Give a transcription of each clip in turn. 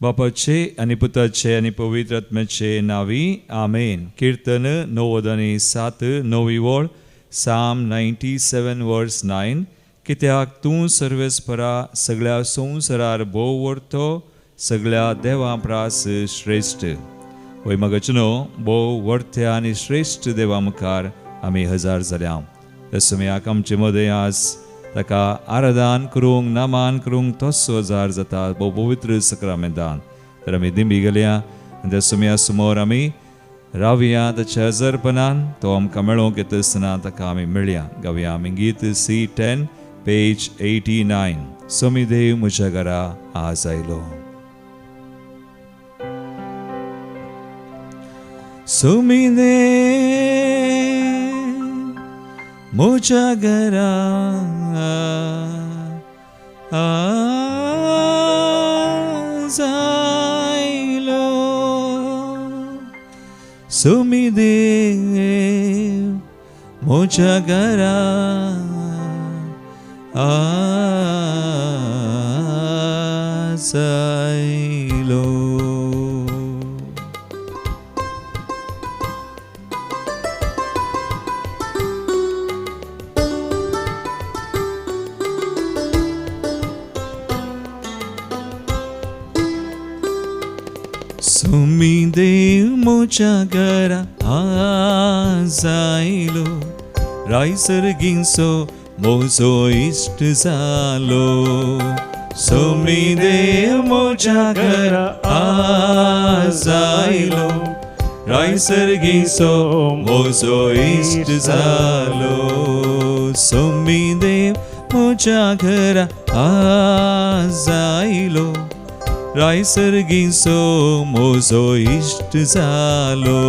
बापाचे आनी पुताचे आनी पवित्र आत्म्याचे नांवी आमेन. किर्तन 97 णवी वळ, साम 97 वर्स 9. कित्याक तूं सर्वेस्परा सगळ्या संवसारार भोव व्हरतो, सगळ्या देवां प्रास श्रेश्ठ. वय मगचनो भोव व्हरत्या आनी श्रेश्ठ देवा मुखार आमी हजार जाल्या. त्या समयाक आमचे मदें आज ताका आराधन करूंक, नामान करूंक तसो हजार जाता भोव पवित्र सक्रामेंतान. तर आमी दिंबी गेल्या आनी त्या समया समोर आमी रावया ताच्या हजरपणान. तो आमकां मेळोवंक येता आसतना ताका आमी मेळया. गावया आमी गीत C10 page 89. सोमी देव म्हज्या घरा आज आयलो. सोमी देव म्हज्या घरा आज आयलो. सोमी देव म्हज्या घरा आज आयलो. सोमी देव म्हज्या घरा आज आयलो, रायसर्गींचो म्हजो इश्ट जालो. सोमी देव म्हज्या घरा आज आयलो, रायसर्गींचो म्हजो इश्ट जालो. सोमी देव म्हज्या घरा आज आयलो, रायसर्गींचो म्हजो इश्ट जालो.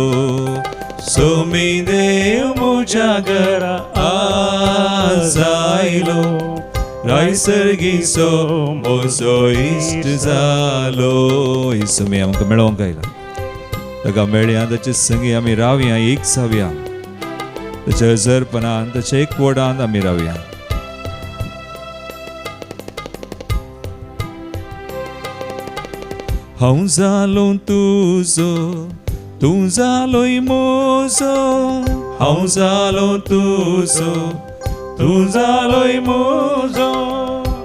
सोमी देव म्हज्या घरा आज आयलो, रायसर्गींचो म्हजो इश्ट जालो. सोमी आमकां मेळोवंक आयला, ताका मेळया, ताचे संगी आमी रावया, एक जावया, ताच्या हजरपणान ताच्या एकवटान आमी रावया. हांव जालो तुजो, तूं जालोय म्हजो. हांव जालो तुजो, तूं जालोय म्हजो.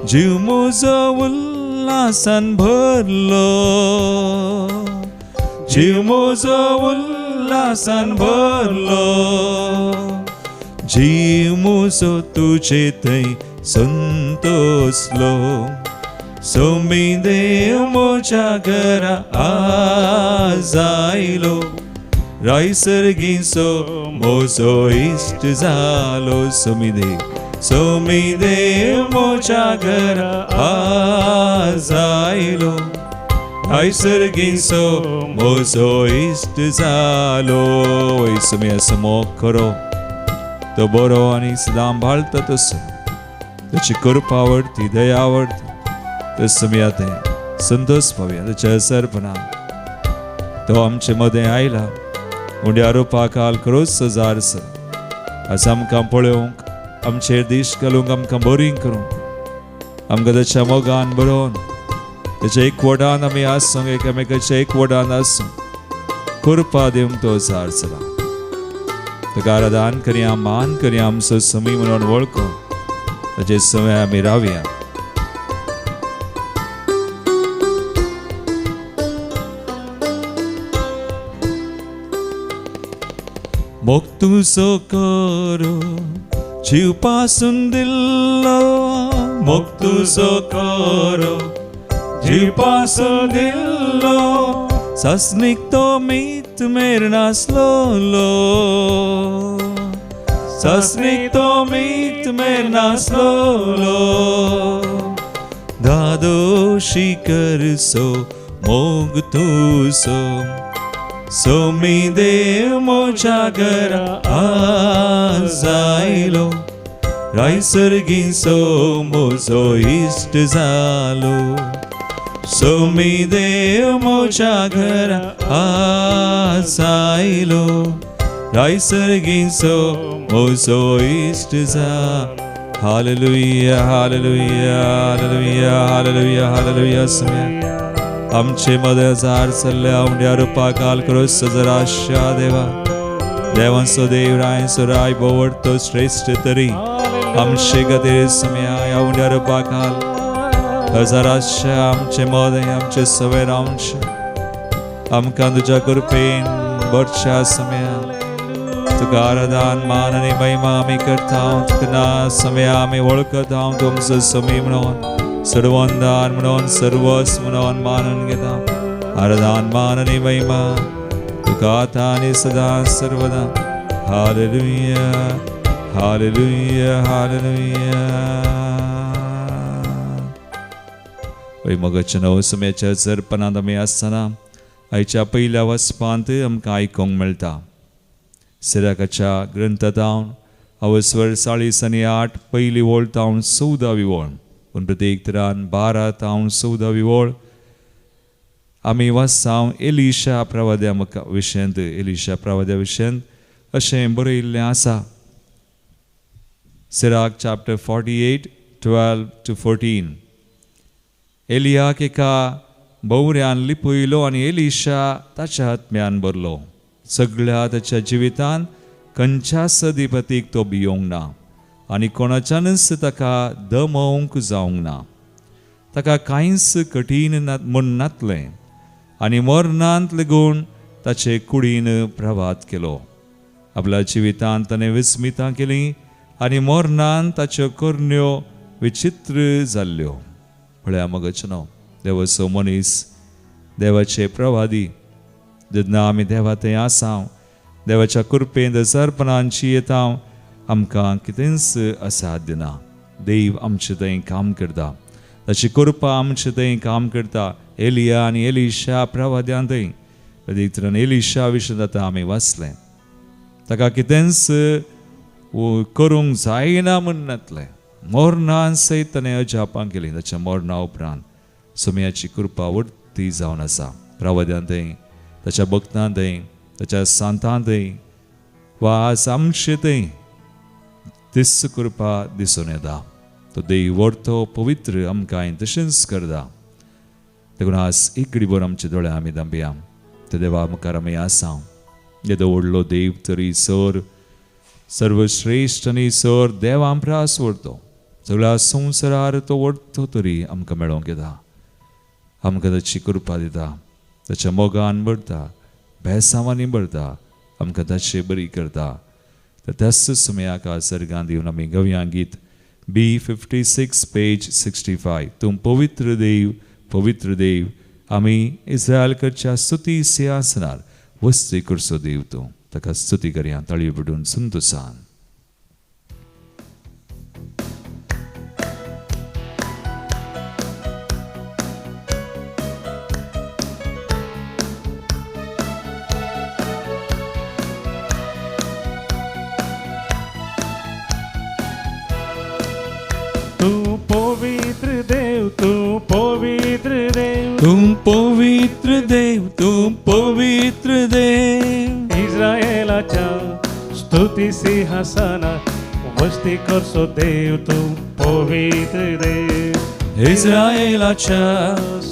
जीव म्हजो उल्हासान भरलो, जीव म्हजो उल्हासान भरलो. जीव म्हजो तुजे थंय संतोसलो. सोमी देव म्हज्या घरा आज आयलो, रायसर्गींचो म्हजो इश्ट जालो. सोमी देव, सोमी देव म्हज्या घरा आज आयलो, रायसर्गींचो म्हजो इश्ट जालो. सोमी असो मोग करो, तो बरो आनी सदां भाळटा तसो, ताची कृपा आवडटी, दया आवडटी. तर समिया तें संतोष पावया ताच्या हजरपणान. तो आमचे मदें आयला, उंड्या रुपा काल क्रोस हजार सर आज आमकां पळोवंक, आमचेर दीश घालूंक, आमकां बोरींग करूंक, आमकां ताच्या मोगान बरोवन ताच्या एकवटान आमी आसूंक, एकामेकाच्या एकवटान आसूंक कृपा दिवंक तो हजार सरा. ताका आराधन करया, मान करया, आमचो समी म्हणून वळखून ताचे समय आमी रावया. मोग तुजो करो जीव पासून दिल्लो, मोग तुजो करो जीव पासून दिल्लो. सासणीक तो मीत मेर नासलो, सासणीक तो मीत मेर नासलो. दादोशी करसो मोग तुजो, सोमी देव म्हज्या घरा आज आयलो, रायसर्गींचो म्हजो इश्ट जालो. सोमी देव म्हज्या घरा आज आयलो, रायसर्गींचो म्हजो इश्ट जालो. Hallelujah, hallelujah, hallelujah, hallelujah, hallelujah. आमचे मदें हजार चल्ल्या उंड्या रुपा काल क्रोस सजराशा देवा देवांचो देव रायांचो राय भोवडतो श्रेश्ठ तरी आमचे खातीर सम्या ह्या उंड्या रुपा काल हजाराशा आमचे मदें आमचे सवे रावचे आमकां तुज्या कृपेन बरच्या सम्या तुका आराधन मान आनी महिमा आमी करता तुका ना सम्या आमी वळखता तुमचो समी म्हणून सर्वंदार म्हणून सर्वस म्हणून मानून घेता आराधन मान आनी महिमा तुका आतां आनी सदां सर्वदा. Hallelujah hallelujah hallelujah. वय मगाच्या नव समयाच्या जरपणांत आमी आसतना आयच्या पयल्या वचपांत आमकां आयकूंक मेळटा. सिराकाच्या ग्रंथांत अवस्वर 48 पयली वळ तावन 14वी वळ पूण प्रत्येक तरान 12 तावन 14वी वळ आमी वाचता एलिशा प्रवाद्या विशयांत एलिशा प्रवाद्या विशयांत अशें बरयिल्लें आसा. Sirach chapter 48 12 to 14. एलियाक एका भोवऱ्यान लिपयलो आनी एलिशा ताच्या आत्म्यान भरलो. सगळ्या ताच्या जिवितान खंयच्याच अधिपतीक तो भियोंक ना आनी कोणाच्यानच ताका दमोवंक जावंक ना. ताका कांयच कठीण म्हूण नातलें आनी मरणांत लेगून ताचे कुडीन प्रभात केलो. आपल्या जिवितांत ताणें विस्मितां केलीं आनी मरणान ताच्यो करण्यो विचित्र जाल्ल्यो. पळया मगच न्हू देवाचो मनीस देवाचे प्रवादी जेन्ना आमी देवा थंय आसा देवाच्या कृपेन हजारपणान येता आमकां कितेंच असाध्य ना. देव आमचे थंय काम करता, ताची कृपा आमचे थंय काम करता. एलिया आनी एलिशा प्रवाद्यां थंय तरान एलिशा विशय आतां आमी वाचलें ताका कितेंच करूंक जायना म्हण नातलें. मरणान सयत ताणें अजापां केलीं. ताच्या मरणा उपरांत सोम्याची कृपा वडती जावन आसा. प्रवाद्यां थंय ताच्या भक्तां थंय ताच्या सांतां थंय वा आज आमचे थंय तीच कृपा दिसून येता. तो देव व्हरतो पवित्र आमकां तशेंच करता. देखून आज एक घडीभर आमचे दोळे आमी दांबया त्या देवा मुखार आमी आसा. येदो व्हडलो देव तरी सर सर्वश्रेश्ठ आनी सर देव आमप्रास व्हरतो सगळ्या संवसारार तो व्हरतो तरी आमकां मेळोंक येता. आमकां ताची कृपा दिता, ताच्या मोगान भरता, बेसांवांनी भरता, आमकां ताचे बरी करता. तर त्याच समयाक सर्गान दिवन आमी गवया गीत B56 page 65. तूं पवित्र देव पवित्र देव आमी इस्रायल करच्या स्तुती सिंहासनार वस्ती करचो देव तूं. ताका स्तुती करया ताळयो पिटून संतोसान. तू पवित्र देव तू पवित्र देव तू पवित्र देव तू पवित्र देव इस्रायलाच्या स्तुती सिंहासना वस्ती करसो देव तू पवित्र देव. इस्रायलाच्या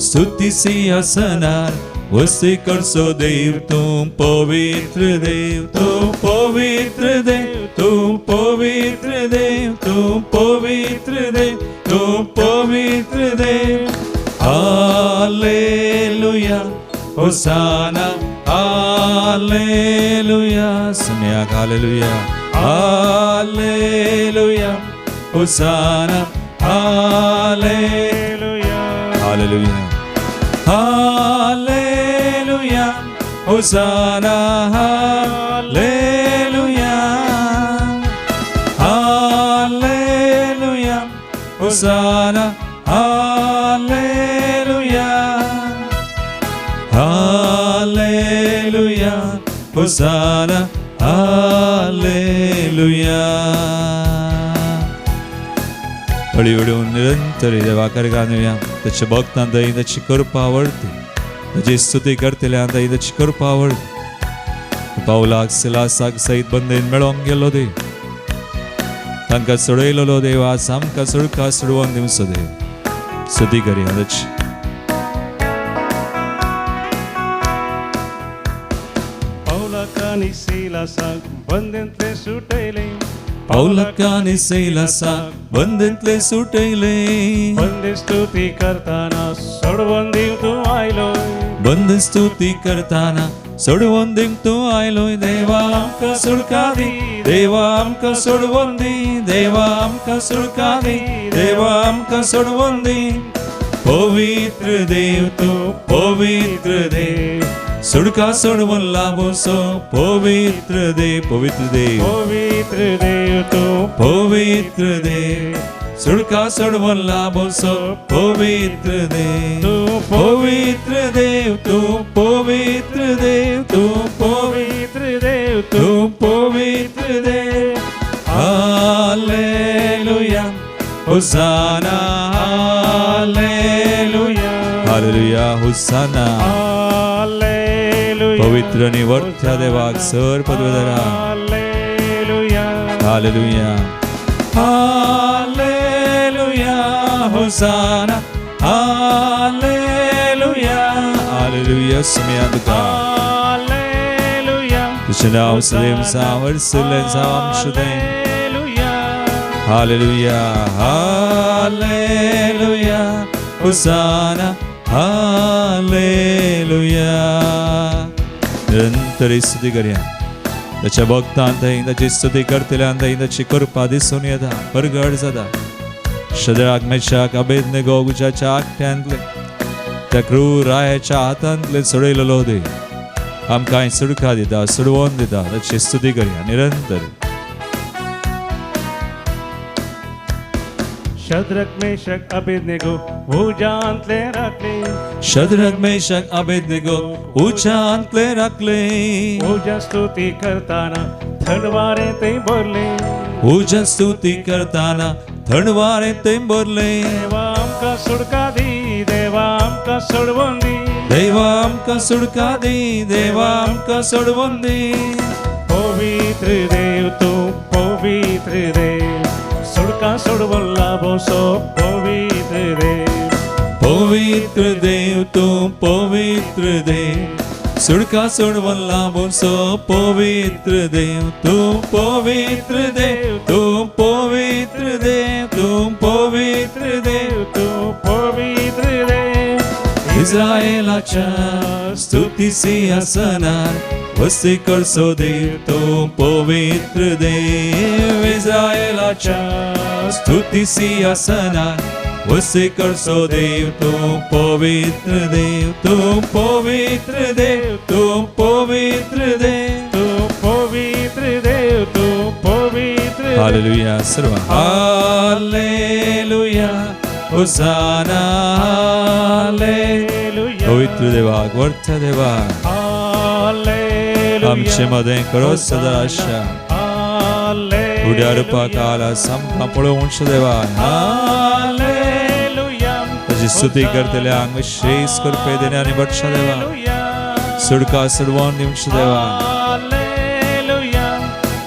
स्तुती सिंहासनार वस्ती करसो देव तू पवित्र देव तू पवित्र देव तू पवित्र देव तू पवित्र देव तू पवित्र देव. Hallelujah hosanna hallelujah. सुनया hallelujah hallelujah hosanna hallelujah hallelujah hallelujah hosanna hallelujah hallelujah hosanna hallelujah hallelujah hosanna hallelujah. हळीहळू निरंतर देवाकडे गाणूया. ताच्या भक्तां थंय ताची कृपा आवडती, ताची स्तुती करतल्या थंय ताची कृपा आवडती. पावलाक सिलासाक सयत बंदेन मेळोंक गेलो देव, तांकां सोडयलेलो देव आज आमकां सोडका सोडोवन दिवचो देव. स्तुती करया ताची. पावलाक आनी सिलासाक बंदेंतले सुटयले, पावलाक आनी सिलासाक बंदेंतले सुटयले। बंदे स्तुती करताना सोडवून दिवंक तूं आयलो, बंद स्तुती करताना सोडवून दिवंक तूं आयलो। देवा आमकां सुटका दी, देवा आमकां सोडवून दी, देवा आमकां सुटका दी, देवा आमकां सोडवून दी। पवित्र देव तूं, पवित्र देव, सुटका सोडवून लाभोसो पवित्र देव, पवित्र देव, पवित्र देव तूं, पवित्र देव, सुटका सोडवून लाभोसो पवित्र देव, तूं पवित्र देव तूं, पवित्र देव तूं, पवित्र देव तूं, तूं पवित्र देव। Hallelujah, hosanna, hallelujah, hallelujah, hosanna. Hallelujah, पवित्र आणि वरत्या देवाक सर पदवेदारा। Hallelujah, hallelujah, hallelujah, hosanna, hallelujah, hallelujah. सुमया तुका हालेलुया, तुझें नांव सदैव सावर सुलें साव आमचें। Hallelujah, hallelujah, hallelujah, hosanna, hallelujah. निरंतर स्तुती करया ताच्या भक्तान थंय, ताची स्तुती करतल्यान थंय ताची कृपा दिसून येता, परगट जाता। शद्राक मेशाक अबेदनगो उज्याच्या आखट्यांतले त्या क्रूर रायाच्या हातांतले सोडयलेलो देव आमकां सुडका दिता, सोडवून दिता। ताची स्तुती करया निरंतर। शद्रक मेशक अबेदनेगो उज्यांतले राखले, शद्रक मेशक अबेदनेगो उज्यांतले राखले, उज्या स्तुती करताना थंड वारें थंय भरले, उज्या स्तुती करताना थंड वारें थंय भरले। देवा आमकां सुटका दी, देवा आमकां सोडवून दी, देवा आमकां सुटका दी, देवा आमकां सोडवून दी। पवित्र देव तूं, पवित्र देव, सुटका सोडवून लाभोसो पवित्र देव, पवित्र देव तूं, पवित्र देव, सुटका सोडवून लाभोसो पवित्र देव तूं, पवित्र देव तूं, पवित्र देव तूं, पवित्र देव तूं, पवित्र देव। इस्रायलाच्या स्तुती सिंहासनार वस्ती करसो देव तूं, पवित्र देव। इस्रायलाच्या स्तुती सिंहासनार वस्ती करसो देव तूं, पवित्र देव तूं, पवित्र देव तूं, पवित्र देव तूं, पवित्र देव तूं, पवित्र देव। हालेलुया, सर्व हालेलुया, होसाना, हालेलुया। पवित्र देवाक, वरत्या देवाक हालेलुया, आमचे मदें करो सदा आशा हालेलुया, उड्या रुपाक आला सामकां पळोवंच देवा। हालेलुया, ताची स्तुती करतल्यांक विशेष कृपे देणे आनी बक्षा देवा, सुडका सोडवून दिवचे देवा। हालेलुया,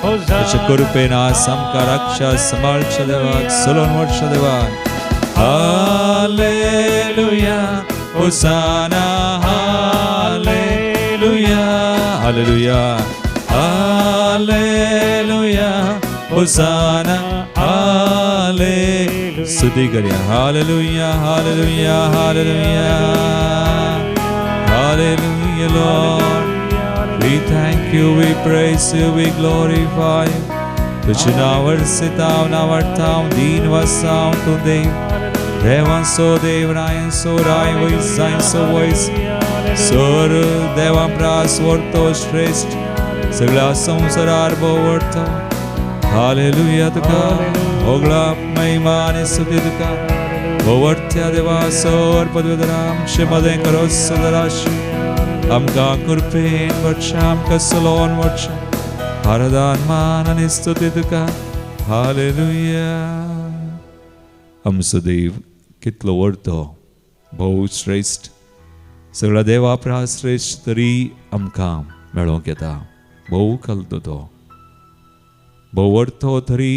ताच्या कृपेन आज आमकां राखच्या सांबाळच्या देवाक सलोन व्हरच्या देवा। Hallelujah, hosanna, hallelujah, hallelujah, hallelujah, hosanna, hallelujah. स्तुती करया। Hallelujah, hallelujah, hallelujah, hallelujah, Lord. We thank you, we praise you, we glorify you. तुझे नांवर सिताव नावडताव दीन वसाव तूं देव, देवांसो देव, रायांसो राय, वैसांसो वैस, सर देवा प्रास वरतो श्रेश्ठ, सगळ्या संवसारार भोवरतो। हालेलुया तुका होगळा महिमा आनी स्तुती तुका भोवरत्या देवा। सर पदवेदरा आमचे मदें करो सदराश, आमकां कृपेन वर्षा, आमकां सलोन वर्षा, आराधन मान आनी स्तुती तुका। हालेलुया। आमचो देव कितलो व्हडलो, भोव श्रेश्ठ, सगळ्या देवा प्रास श्रेश्ठ तरी आमकां मेळोंक येता। भोव कलतो तो, भोव व्हडलो तरी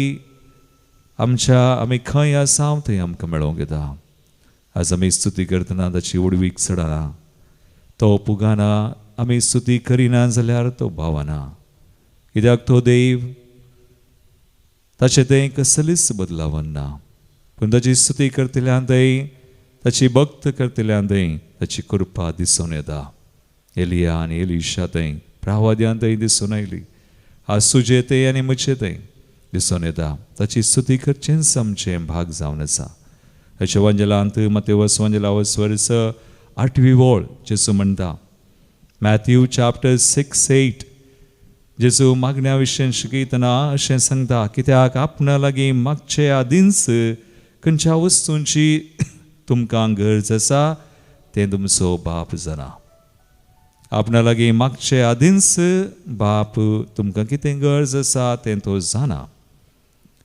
आमच्या आमी खंय आसा थंय आमकां मेळोंक येता। आज आमी स्तुती करतना ताची उडवीक चडना, तो पुगाना। आमी स्तुती करिना जाल्यार तो भावना। कित्याक तो देव ताचें तें कसलीच बदलावन ना, पूण ताची स्तुती करतल्यान थंय, ताची भक्त करतल्यान थंय ताची कृपा दिसून येता. एलिया आनी एलिशा थंय प्रावाद्यान थंय दिसून आयली. आज तुजे थंय आनी म्हजे थंय दिसून येता. ताची स्तुती करचेंच आमचें भाग जावन आसा. ताच्या वंजलांत मातेवस वंजलावस वर्स 8वी वळ जेजू म्हणटा, मॅथ्यू चॅप्टर 6:8, जेजू मागण्या विशयन शिकयतना अशें सांगता, कित्याक आपणा लागीं मागचे आदींच खंयच्या वस्तूंची तुमकां गरज आसा तें तुमचो बाप जाणा. आपणा लागीं मागचे आदींच बाप तुमकां कितें गरज आसा तें तो जाणा.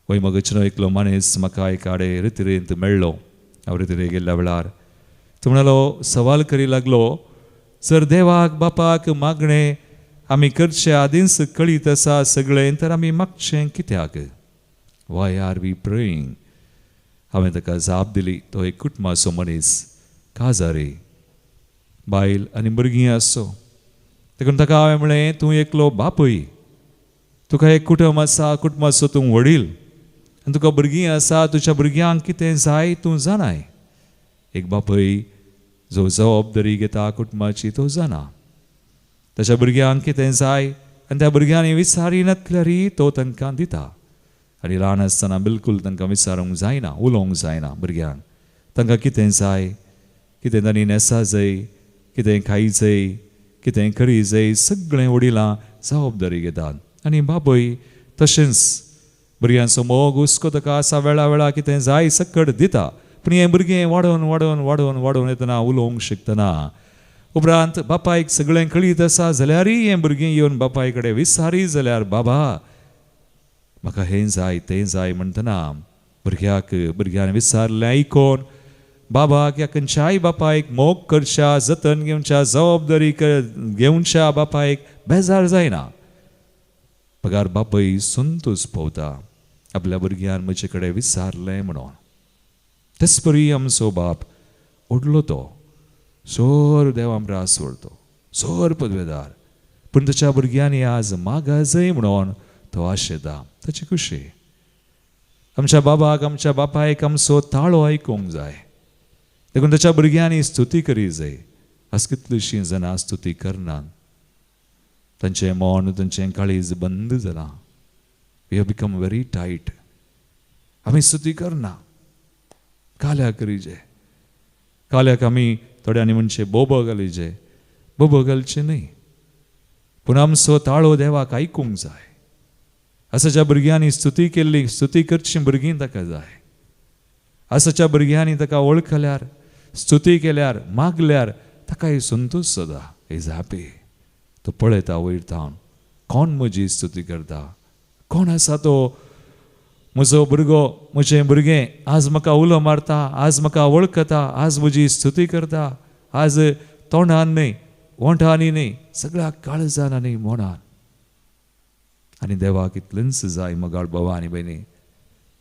वय मगचनो एकलो मनीस म्हाका एक आडे रितिरेंत मेळ्ळो. हांव रितिरे गेल्ल्या वेळार तो म्हणालो, सवाल करी लागलो, जर देवाक बापाक मागणें आमी करचे आदींच कळीत आसा सगळें, तर आमी मागचें कित्याक? Why are we praying? हांवें ताका जाप दिली, तो एक कुटुंबाचो मनीस, काजारी, बायल आनी भुरगीं आसचो. देखून ताका हांवें म्हणलें, तूं एकलो बापूय, तुका एक कुटुंब आसा, कुटुंबाचो तूं वडील आनी तुका भुरगीं आसा, तुज्या भुरग्यांक कितें जाय तूं जाणाय. एक बापूय जो जबाबदारी घेता कुटुंबाची तो जाणा ताच्या भुरग्यांक कितें जाय आनी त्या भुरग्यांनी विचारिनातल्यारय तो तांकां दिता. आनी ल्हान आसतना बिलकूल तांकां विचारूंक जायना, उलोवंक जायना भुरग्यांक, तांकां कितें जाय, कितें तांणी न्हेसा जाय, कितें खाई जाय, कितें करी जाय, सगळें वडिलां जबाबदारी घेतात. आनी बापूय तशेंच भुरग्यांचो मोग हुस्को ताका आसा, वेळा वेळा कितें जाय सकट दिता. पूण हें भुरगें वाडोवन वाडोवन वाडोवन वाडोवन येतना उलोवंक शिकतना उपरांत बापायक सगळें कळीत आसा जाल्यारय हें भुरगें येवन बापाय कडेन विचारी जाल्यार, बाबा म्हाका हें जाय तें जाय म्हणटना भुरग्याक भुरग्यान विचारलें आयकोन बाबाक या खंयच्याय बापायक मोग करच्या, जतन घेवच्या, जबाबदारी घेवच्या बापायक बेजार जायना. पगार बापूय संतोश पावता आपल्या भुरग्यान म्हजे कडेन विचारलें म्हणून. तेच परी आमचो बाप ओडलो तो सोर देवा प्रास सोडतो सोर पदवेदार, पूण ताच्या भुरग्यांनी आज मागाजय म्हणून तो आशेता, ताची खुशी. आमच्या बाबाक आमच्या बापायक आमचो ताळो आयकूंक जाय, देखून ताच्या भुरग्यांनी स्तुती करी जाय. आज कितलीशीं जाणां स्तुती करनात, तांचें मन तांचें काळीज बंद जालां. We have become very tight. आमी स्तुती करना, काल्याक करीजे, काल्याक आमी थोड्यांनी म्हणचे बोबो घालीजे, बोबो घालचे न्हय, पूण आमचो ताळो देवाक आयकूंक जाय. आसाच्या भुरग्यांनी स्तुती केल्ली, स्तुती करची भुरगीं ताका जाय. आसाच्या भुरग्यांनी ताका वळखल्यार, स्तुती केल्यार, मागल्यार ताकाय संतोश जाता. Is happy. तो पळयता वयर थावन, कोण म्हजी स्तुती करता, कोण आसा तो म्हजो भुरगो, म्हजें भुरगें आज म्हाका उलो मारता, आज म्हाका वळखता, आज म्हजी स्तुती करता. आज तोंडान न्हय, ओंठांनी न्हय, सगळ्या काळजान आनी मनान. आनी देवाक इतलेंच जाय मोगाळ बाबा आनी भयणी,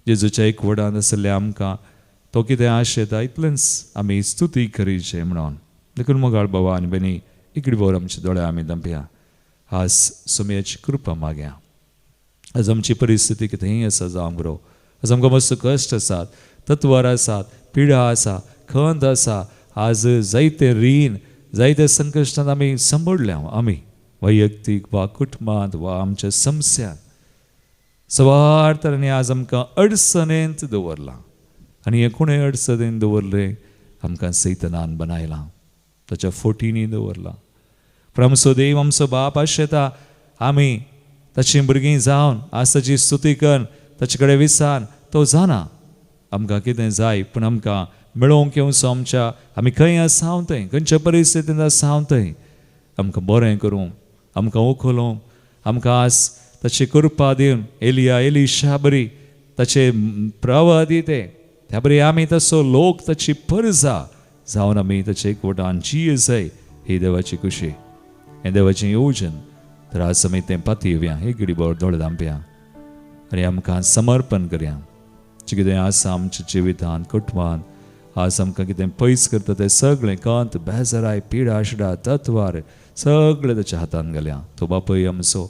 जेजूच्या एकवटान आसलें आमकां तो कितें आशेता इतलेंच आमी स्तुती करीचे म्हणून. देखून मोगाळ बाबा आनी भयणी, इकडे भोर आमचे दोळे आमी दंपया, आज सुमयाची कृपा मागया. आज आमची परिस्थिती कितेंय आसा जावंक बरो, आज आमकां मातसो कश्ट आसात, तत्वार आसात, पिडा आसा, खंत आसा. आज जायते रीण, जायते संकश्टांत आमी सांबडल्या, आमी वैयक्तीक वा कुटुंबांत वा आमच्या समस्यांत सवार तरांनी आज आमकां अडचणेंत दवरलां. आनी हें कोणें अडचणेंत दवरलें? आमकां सैतनान बनायलां, ताच्या फोटींनी दवरलां. पूण आमचो देव आमचो बाप आशेता आमी ताचीं भुरगीं जावन आज ताची स्तुती कर, ताचे कडेन विचार, तो जाणा आमकां कितें जाय, पूण आमकां मेळोवंक येवचो आमच्या आमी खंय आसा हांव थंय, खंयच्या परिस्थितींत आसा हांव थंय, आमकां बरें करूं, आमकां उखलूंक, आमकां आज ताची कृपा दिवन एलिया एलिशा बरी ताचे प्रवादी ते त्या बरी आमी तसो लोक ताची परजा जावन आमी ताचे एकवटान जिये जाय. ही देवाची खुशी, हें देवाचें योजन. तर आज आमी तें पातयेवया, हे घडी भर दोळे धांपया आनी आमकां समर्पण करया. जें कितें आसा आमच्या जिवितांत, कुटुंबांत, आज आमकां कितें पयस करता तें सगळें कंत, बेजाराय, पिडा, आशडा, तत्वार सगळें ताच्या हातान घालया. तो बापूय आमचो,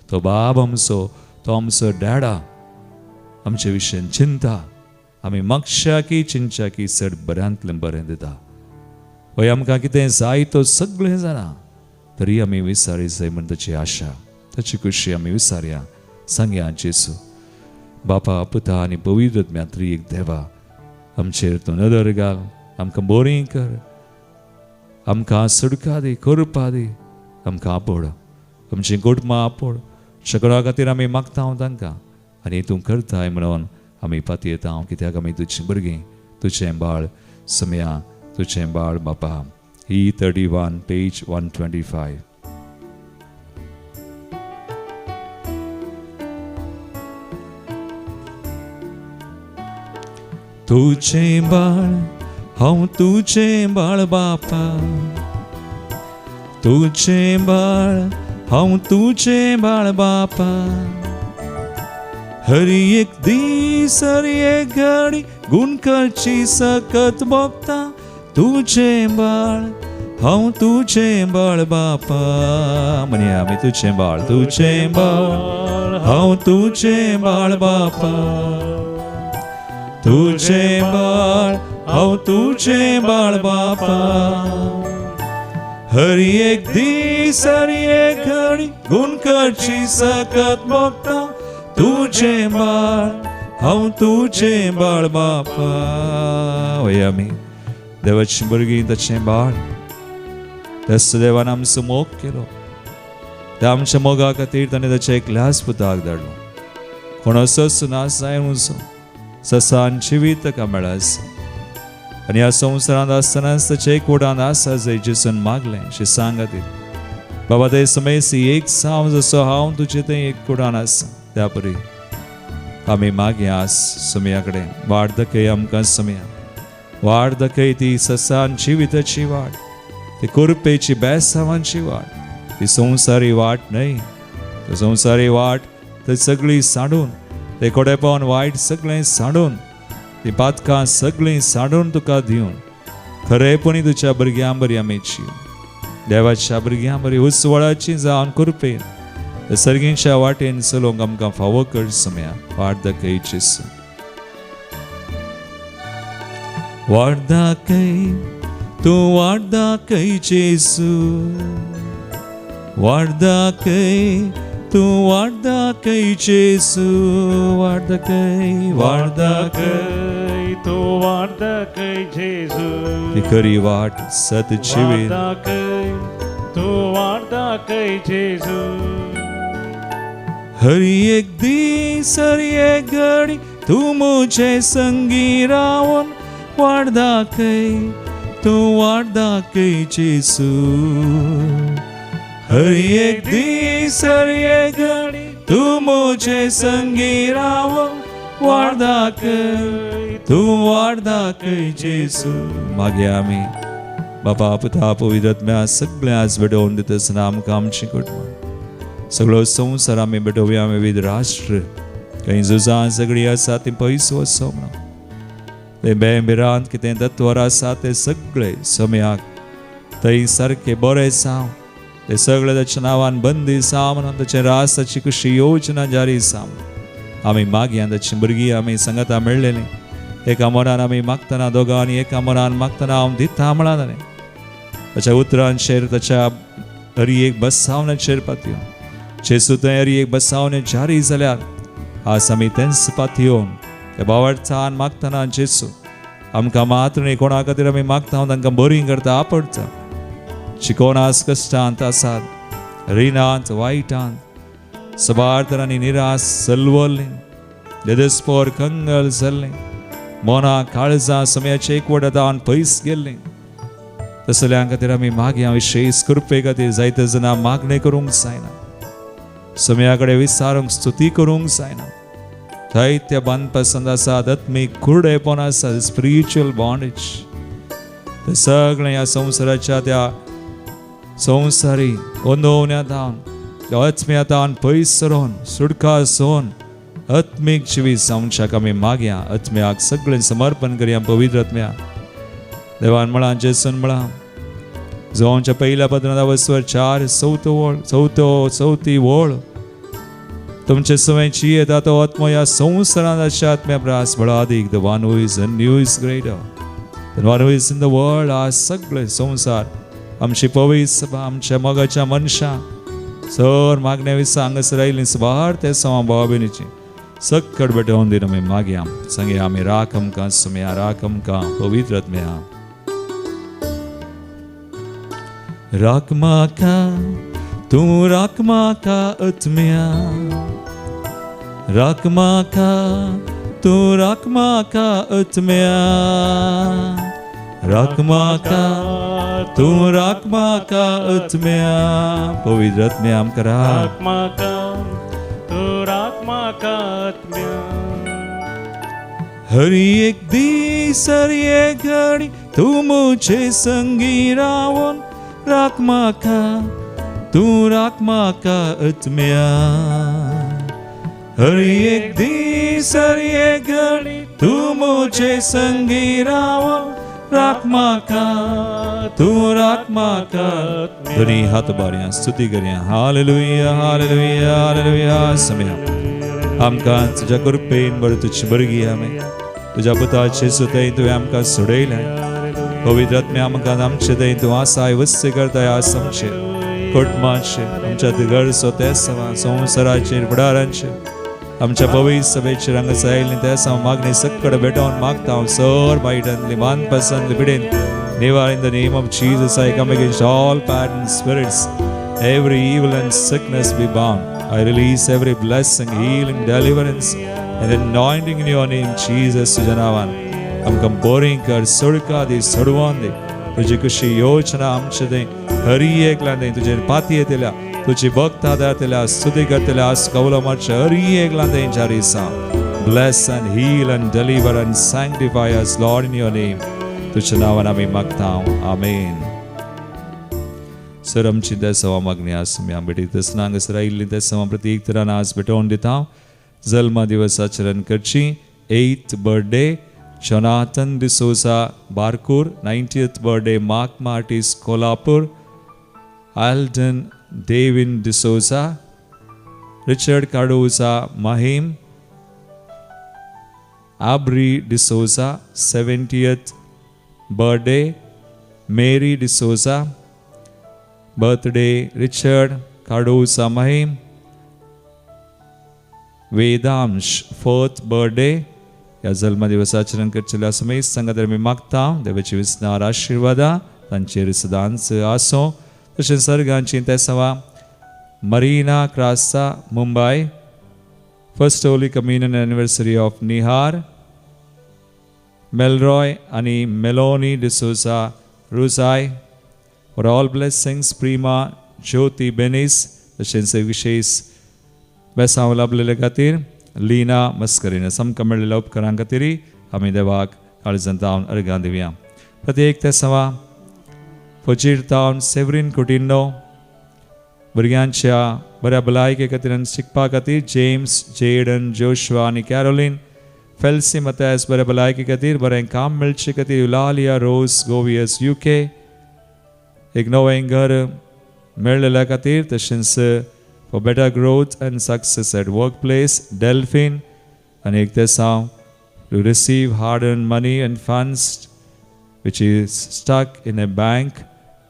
तो बाब आमचो, तो आमचो डॅडा आमचे विशयन चिंता, आमी मागशाकी चिंतच्याकी चड बऱ्यांतलें बरें दिता. हय आमकां कितें जाय तो सगळें जाणा, तरी आमी विसारी जाय म्हण ताची आशा, ताची खुशी आमी विसारया. सांगया जेसू बापा पुता आनी पवित्र आत्म्या त्रिएक देवा, आमचेर तूं नदर घाल, आमकां बरी कर, आमकां सुटका दी, करपा दी, आमकां आपोड, आमची कुटुंबां आपोड. शकरा खातीर आमी मागता हांव तांकां आनी तूं करताय म्हणून आमी पातयेता हांव, कित्याक आमी तुजीं भुरगीं, तुजें बाळ समया, तुजें बाळ बापा. ही 31 पेज 125. तुजें बाळ हांव, तुजें बाळ बापा, तुजें बाळ हांव, तुजें बाळ बापा. हर एक दीस हर एक घडी गुण करची सकत भोगता, तुजें बाळ हांव, तुजें बाळ बापा. म्हणया आमी तुजें बाळ, तुजें बाळ हांव, तुजें बाळ बापा, तुजें बाळ हांव, तुजें बाळ बापा. हर एक दीस हर एक घडी गुण करची सकत भोगता, तुजें बाळ हांव, तुजें बाळ बापा. हय आमी देवाची भुरगीं, ताचें बाळ. त्याच देवान आमचो मोग केलो, त्या आमच्या मोगा खातीर ताणें ताच्या एकल्याच पुताक धाडलो. कोण असोच नाश जाय उंचो ससान जिवीत ताका मेळास. आनी ह्या संवसारांत आसतनाच ताच्या एकवटांत आसा जंय जेसून मागलें शिसां खातीर, बाबा ते समेसी एक साव जसो हांव तुजे थंय एकवटान आसा, त्या परी आमी मागया आस समया कडेन. वाट दाखय आमकां समया, वाट दाखय ती ससान जिविताची वाट, ती कुरपेची बेसावांची वाट, ती संवसारी वाट न्हय. ती संवसारी वाट थंय सगळी सांडून, ते कोडेपण वायट सगळें सांडून, ती पातकां सगळीं सांडून तुका दिवन खरेपणी तुज्या भुरग्यां बरी आमी जिव, देवाच्या भुरग्यां बरी उजवाडाची जावन कुरपेन सर्गींच्या वाटेन चलोवंक आमकां फावो कर समया. वाट दाखय जेसू, वाट दाखय तूं, वाट दाखय जेसू, वाट दाखय तूं, वाट दाखय जेसू, वाट दाखय, वाट दाखय तूं, वाट दाखय जेसू, ती खरी वाट सत जिवीत, दाखय तूं, वाट दाखय जेसू. हर एक दीस हर एक घडी तूं म्हजे संगी रावन वाट दाखय तूं, वाट दाखय जेसू. हर एक दीस हर एक घडी तूं म्हजे संगी रावन वाट दाखय तूं, वाट दाखय जेसू. मागीर आमी बापा पुता पवित्र आत्म्या सगळें आज भेटोवन दिता आसतना आमकां आमचीं कुटुंबां, सगळो संवसार आमी भेटोवया. विविध राष्ट्र खंय झुजां सगळीं आसा तीं पयस वचो म्हणून, ते बेभिरांत कितें तत्वर आसा ते सगळे समयाक थंय सारके बरें जावं, ते सगळे ताच्या नांवान बंदी जावं म्हणून ताचें रास ताची कशी योजना जारी जावं. आमी मागया ताची भुरगीं आमी सांगाता मेळ्ळेलीं, एका मनान आमी मागतना दोगांनी एका मनान मागतना हांव दिता म्हळां ताणें. ताच्या उतरांचेर ताच्या हरी एक बसावण्याचेर पातयो जेसू थंय हरी एक बसावणे जारी जाल्यार आज आमी तेंच पातयोवन त्या बावडचान मागतना जेसू आमकां मात्र न्ही कोणा खातीर आमी मागता तांकां बरी करता आपडता. शिकोवन आज कश्टांत आसात, रिणांत वायटांत सबार तरांनी निराश सलवल्लें, देदेस्पोर कंगल जाल्लें, मना काळजां समयाचे एकवटान पयस गेल्लें, तसल्यां खातीर आमी मागया विशेश कृपे खातीर. जायते जाणां मागणें करूंक जायना, समया कडेन विचारूंक स्तुती करूंक जायना, जायत्या बांदपासंद आसा, आत्मीक कुरडेपण आसा, स्पिरिच्युअल बॉन्डेज. ते सगळें ह्या संवसाराच्या त्या संवसारी अंदोवण्या धावन त्या आत्म्या धावन पयस सरोन सुटका सोन आत्मीक जिवीत जावच्याक आमी मागया. आत्म्याक सगळें समर्पण करया पवित्र आत्म्या. देवान म्हळां, जेसून म्हळां, जावच्या पयल्या पत्रांत वसवर 4 चवथो वळ, चवथी वळ, तुमचे सवयची येता तो आत्मो ह्या संवसारांत आसच्या आत्म्या प्रास बळादीक. The one who is in you is greater than one who is in the world. आज सगळे संवसार, आमची पवित्र सभा, आमच्या मोगाच्या मनशां सर मागण्या विसा हांगासर आयिल्लीं सुबार ते समा भाव भयणीची सक्कड बेटोवन दिना आमी मागया. सांगया आमी, राख आमकां सुमया, राख आमकां पवित्र आत्म्या. राख म्हाका तूं, राख म्हाका आत्म्या, राख म्हाका तूं, राख म्हाका आत्म्या, राख म्हाका तूं, राख म्हाका आत्म्या. पवित्र आत्म्या, आमकां राख. राख म्हाका तूं, राख म्हाका आत्म्या. हर एक दीस, हर एक घडी तूं म्हजे संगी रावन राख म्हाका तूं, राख म्हाका आत्म्या. हर एक दीस, हर एक घडी तूं म्हजे संगी रावन राख म्हाका तूं, राख म्हाका. दोनी हात बारया, स्तुती करया. Hallelujah, hallelujah, hallelujah. समया आमकां तुज्या कृपेन बरें तुजी बरगी आमी तुज्या पुताचे सुतय तुवें आमकां सोडयलें. पवित्र आत्म्या, आमकां आमचे थंय तूं आसाय, वस्य करताय. आज आमचे कुटुंबाचे, आमच्या घरचो ते सवा संवसाराचेर, फुडारांचेर, आमच्या पवित्र सभेचेर हांगा आयिल्ली त्या समा मागणी सक्कड भेटोवन मागता हांव. सर बायटांतली मानपासांतली पिडेन निवार. In the name of Jesus, I come against all bad spirits. Every evil and sickness be bound. I release every blessing, healing, deliverance, and anointing in your name, Jesus. तुझ्या नांवान आमकां बरें कर, सोडका दी, सोडवान दी. तुजी कशी योजना आमचे थंय हरी एकला थंय तुजेर पाती येतल्या, तुजी भक्त आदारतल्या, स्तुती करतल्या, आज कवलो मारचे हरी एकला थंय जारी सा. Bless and heal and deliver and sanctify us, Lord, in your name. तुझ्या नांवान आमी मागता, आमेन. सर आमची देसवा मागणी आस आमी आंबेटी तसना हांगासर आयिल्ली देसवा प्रत्येक तरान आज भेटोवन दिता. जल्मा दिवस आचरण करची. Eighth birthday Jonathan D'Souza, Barkur. 90th birthday Mark Martis, Kolhapur. Alden Devin D'Souza, Richard Cardoza, Mahim. Aubrey D'Souza, 70th birthday. Mary D'Souza birthday. Richard Cardoza, Mahim. Vedansh fourth birthday. ह्या जल्म दिवसाचरण करचेल्या समेत संगात आमी मागता, देवाची विसनार आशिर्वादा तांचेर सदांच आसूं. तशेंच सर्गांची तेसवा Marina Crasta, Mumbai. First Holy Communion anniversary of Nihar Melroy आनी Meloni D'Souza, Rosai. For all blessings Prima Jyoti Benis. तशेंच विशेष बेसांव लाभलेले खातीर लीना मस्करीन. आमकां मेळिल्ल्या उपकारां खातीर आमी देवाक काळजांत जावन अर्गां दिवया. प्रत्येक तेसवा फजीर तावन सेवरीन कुटिन्नो. भुरग्यांच्या बऱ्या भलायके खातीर आनी शिकपा खातीर जेम्स, जेडन, जोशवा आनी कॅरोलीन. फेल्सी मतायस बऱ्या भलायके खातीर, बरें काम मेळचे खातीर युलालिया रोज गोवियस, युके. एक नवें घर मेळ्ळेल्या खातीर, तशेंच for better growth and success at work place Delphine. आनी एक तेसांव to receive hard earned money and funds which is stuck in a bank,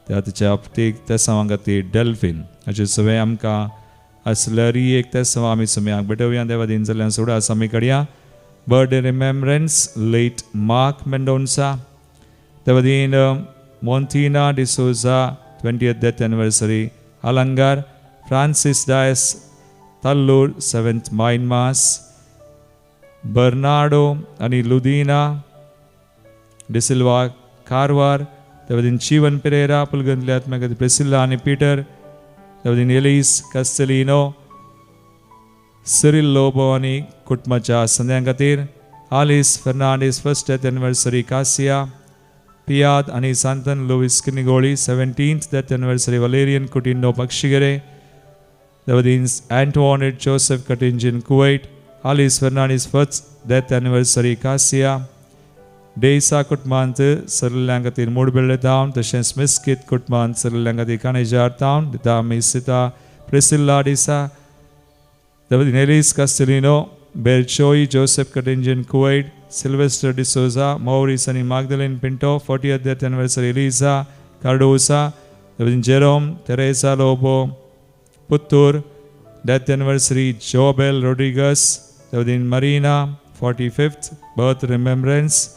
त्या तिच्या प्रत्येक तेसांवां खातीर डेल्फीन. हाचे सगळें आमकां आसल्यारी एक तेसांव आमी सुम्याक भेटोवया. देवा दिन जाल्यार सोडा आमी कडया. Birthday remembrance late Mark Mendonca. Devadin Montina D'Souza, 20th death anniversary Alangar. Francis Dias, Tallur, seventh mine mass. Bernardo आनी लुदिना डिसिल्वा, कारवार. देवादीन चिवन पेरेरा, पुलगंतल्या आत्म्या खातीर प्रेसिल्ला आनी पीटर. देवादीन एलीस कास्टेलिनो, सिरिल लोबो आनी कुटुंबाच्या संद्यां खातीर. Alice Fernandes, first death anniversary Kasiya. पियाद आनी सांतन Louis Kinnigoli, 17th death anniversary Valerian Coutinho, Pakshigere. Devadin Antoinette Joseph Katingin, Kuwait. Alice Fernandes, first death anniversary Kasiya. D'Sa कुटुंबांत सरलेल्या खातीर मुडबेळे town, तशेंच मिस्कीत कुटुंबांत सरलेल्या खातीर काणेजार टावन. दिता आमी सिता प्रिसिल्ला D'Sa. Nelis Castelino, Berchoy Joseph Katinjan Kuwait, Sylvester D'Souza, Maurice आनी Magdalene Pinto, 40th death anniversary Eliza Cardosa, Jerome Teresa Lobo Puttur, death anniversary Jobel Rodrigues, Marina 45th birth remembrance,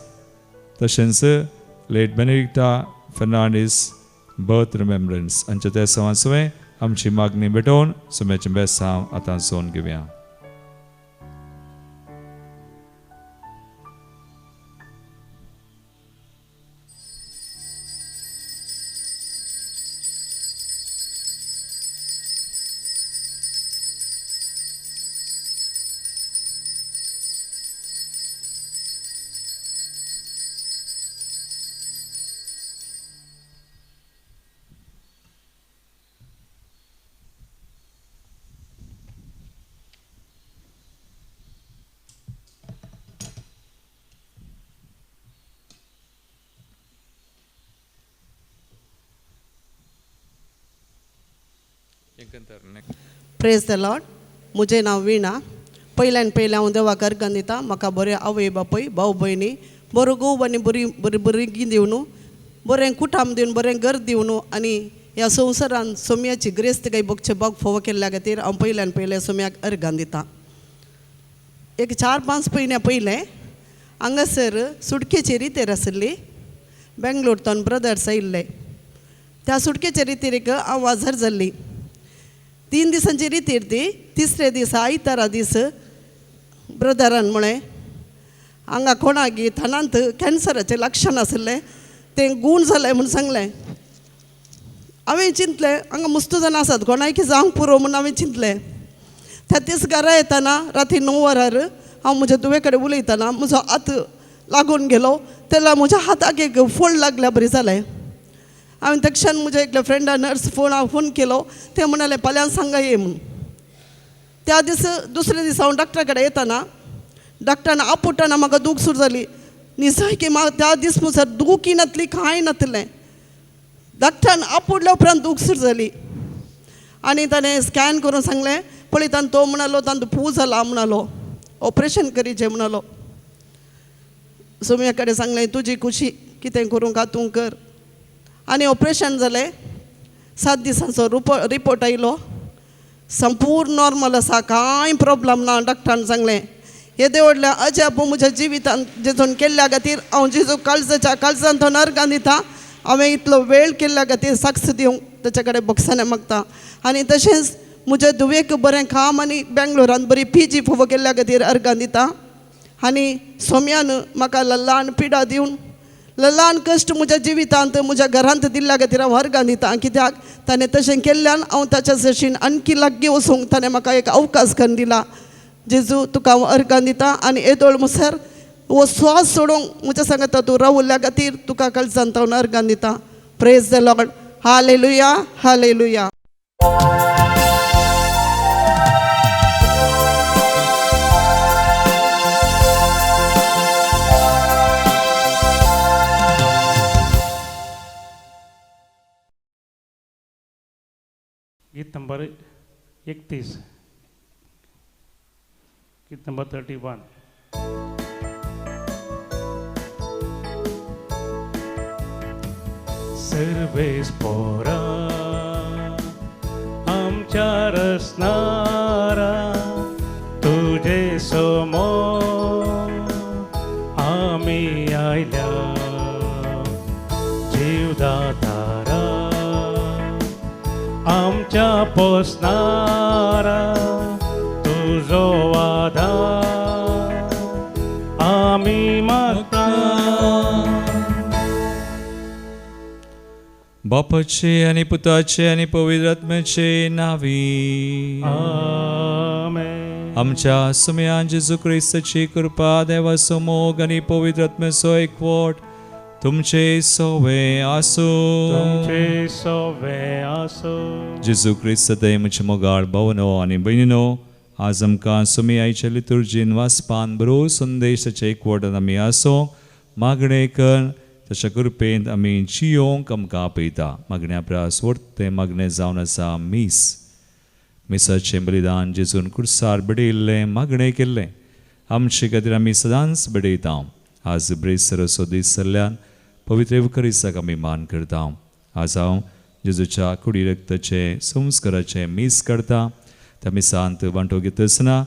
तशेंच late Benedicta Fernandes birth remembrance. आमच्या त्या सवांसवें आमची मागणी भेटोवन सुम्याचें बेसांव आतां सोन घेवया. प्रेज the Lord. म्हजें नांव वीणा. पयल्यान पयलें हांव देवाक अर्गां दिता. म्हाका बरें आवय बापूय, भाव भयणी, बरो घोव आनी बरी बरी भुरगीं दिवन, बरें कुटाम दिवन, बरें घर दिवन आनी ह्या संवसारान सोम्याची ग्रेस्त काय भोगचे भोग फोव केल्ल्या खातीर हांव पयल्यान पयलें सोम्याक अर्गां दिता. एक 4-5 म्हयन्या पयलें हांगासर सुटकेची रितेर आशिल्ली. बेंगलोर ब्रदर्स आयिल्ले. त्या सुटकेच्या रितेरीक हांव वाजर जाल्ली. 3 दिसांची रितीर ती. तिसरे दीस आयतारा दीस ब्रदरान म्हळें हांगा कोणागी थानांत कॅन्सराचें लक्षण आशिल्लें, तें गूण जालें म्हूण सांगलें. हांवें चिंतलें हांगा मस्त जाणां आसात, कोणाकी जावंक पुरो म्हूण हांवें चिंतलें. त्या दीस घरा येतना राती 9 वरार हांव म्हज्या धुवे कडेन उलयतना म्हजो हात लागून गेलो. तेन्ना म्हज्या हाताक एक फोड लागल्या बरी जालें. हांवें तक्षण म्हज्या एकल्या फ्रेंडा नर्स फोन फोन केलो. ते म्हणाले फाल्यां सांगा ये म्हूण. त्या दीस दुसरे दीस हांव डॉक्टरा कडेन येतना डॉक्टरान आपुट्टना म्हाका दूख सुरू जाली. निसायकी म्हाका त्या दीस मुसर दुखी नातली कांय नातलें. डॉक्टरान आपुडल्या उपरांत दूख सुरू जाली आनी ताणें स्कॅन करून सांगलें. पळयतान तो म्हणालो तांतू पूज जाला म्हणालो, ऑपरेशन करीचें म्हणालो. सोम्या कडेन सांगलें तुजी खुशी कितें करूंक तूं कर. आनी ऑपरेशन जालें. 7 दिसांचो रिपोर्ट आयलो. संपूर्ण नॉर्मल आसा, कांय प्रॉब्लम ना डॉक्टरान सांगलें. येदे व्हडलें अजाप म्हज्या जिवितांत जेजून केल्ल्या खातीर हांव जेजू काळजाच्या काळजांत तो नर्गान दिता. हांवें इतलो वेळ केल्ल्या खातीर साक्ष दिवंक ताच्या कडेन बक्षां मागता. आनी तशेंच म्हज्या धुवेक बरें काम आनी बेंगलोरांत बरी पी जी फोव केल्ल्या खातीर अर्गां दिता. आनी सोम्यान म्हाका ल्हान पिडा दिवन ल्हान कश्ट म्हज्या जिवितांत म्हज्या घरांत दिल्ल्या खातीर हांव अर्गां दिता. कित्याक ताणें तशें केल्ल्यान हांव ताच्या जशीन आणखी लागीं वचूंक ताणें म्हाका एक अवकाश करून दिला. जेजू तुका हांव अर्गां दिता आनी येदोळ मुसर हो स्वास सोडूंक म्हज्या सांगता तूं रावल्ल्या खातीर तुका काळजांत हांव अर्गां दिता. Praise the Lord. Hallelujah, hallelujah. गीत नंबर 31, गीत नंबर 31. सर्वेस पोरा आमच्या रसनारा तुझे समोर आम्ही आयल्या जीवदातारा आमच्या पोसणारा तुझो आधार आम्ही मागता. बापाचे आनी पुताचे आनी पवित्र आत्म्याचे नावी आमेन. आमच्या सुम्यान जेजू क्रिस्ताची कृपा, देवाचो मोग आनी पवित्र आत्म्याचो एकवट तुमचे सोवे आसूं. तुमचे सोवे आसूं. जेजू क्रिस्त दयेचे मोगाळ भावनो आनी भयणीनो, आज आमकां सुमी आयच्या लितुर्जीन वाचपान बरो संदेश ताच्या एकवटान आमी आसूं. मागणें कर ताच्या कृपेंत आमी जियोंक आमकां आपयता. मागण्या प्रास व्हडतें मागणें जावन आसा मीस. मिसाचें बलिदान जेजून कुर्सार बडयल्लें मागणें केल्लें आमचे खातीर आमी सदांच बडयता. आज ब्रेसरसो दीस जाल्ल्यान पवित्र येवकरिसाक आमी मान करता. आज हांव जेजूच्या कुडी रक्ताचें संस्काराचें मीस करता. त्या मिसांत वांटो घेतसना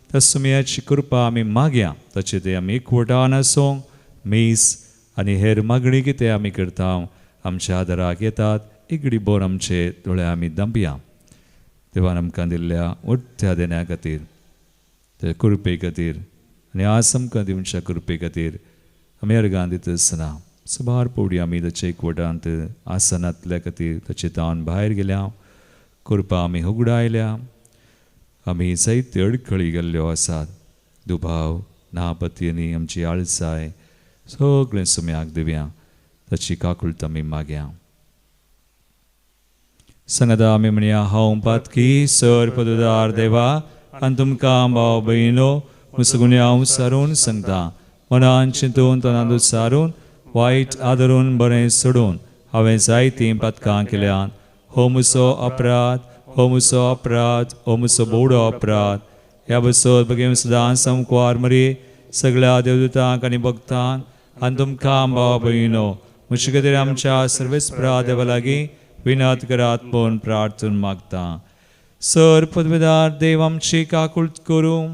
त्या सुमयाची कृपा आमी मागया. ताचे ते आमी एकवटान आसूंक मीस आनी हेर मागणी कितें आमी करता आमच्या आदाराक येतात. एगडी बोर आमचे दोळे आमी दांपया. देवान आमकां दिल्ल्या उठ्ठ्या देण्या खातीर, त्या कृपे खातीर आनी आज आमकां दिवच्या कृपे खातीर आमी अर्गां दिता आसतना सुमार पवडी आमी ताचे एकवटांत आसनातल्या खातीर ताचे तावन भायर गेल्या. कृपा आमी उगडायल्या. आमी जायते अडखळी गेल्ल्यो आसात. दुबाव नापत्यांनी आमची आळसाय सगळें सुम्याक दिवया. ताची काकुळट आमी मागया. सांगाता आमी म्हणया, हांव पातकी सर पददार देवा आनी तुमकां भाव भयणो मुसगुण्या हांव सारून सांगता. मनान चिंतून तनांत सारून वायट आदरून बरें सोडून हांवें जायतीं पातकां केल्यात. हो मुसो अपराध, हो मुसो अपराध, हो मुसो बोडो अपराध. ह्या बसत बगेम सदां समकुवार मरी सगळ्या देवदूतांक आनी भक्तांक आनी तुमकां भाव भयणो म्हजे खातीर आमच्या सर्वेस्परा देवा लागीं विनत करात म्हूण प्रार्थन मागता. सर पदवेदार देव आमची काकुळट करूं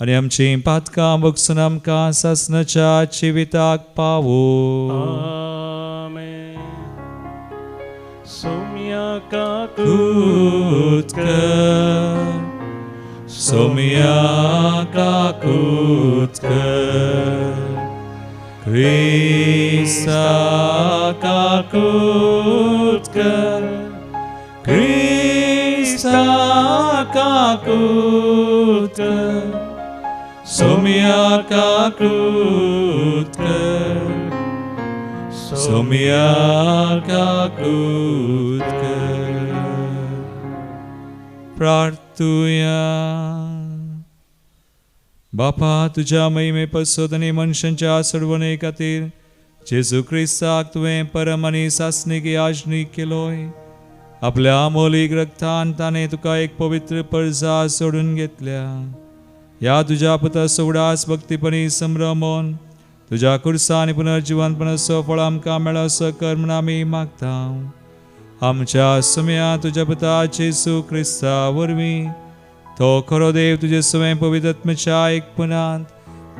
आनी आमची पातकां बगसून आमकां सासनाच्या जिविताक पावो. आमेन. सोम्या काकूत काकूत कर, सोम्या काकूत कर, क्रिस्ता काकूत कर, क्रिस्ता काकूत कर, सोम्या काकूत कर, सोम्या काकूत कर. प्रार्थुया. बापा तुज्या महिमे पसत आनी मनशांच्या सोडवणे खातीर जेजू क्रिस्ताक तुवें परम आनी सासणीक याजनीक केलोय. आपल्या अमोलीक रक्तान ताणें तुका एक पवित्र परजा सोडून घेतल्या. ह्या तुज्या पुता सोडास भक्तीपणी संभ्रमोन तुज्या कुर्सा आनी पुनर्जिवनपणाचो फळ आमकां मेळसो कर म्हूण आमी मागता. आमच्या सुम्या तुज्या पुता जेजू क्रिस्ता वरवीं तो खरो देव तुजे सवें पवित्र एकपणांत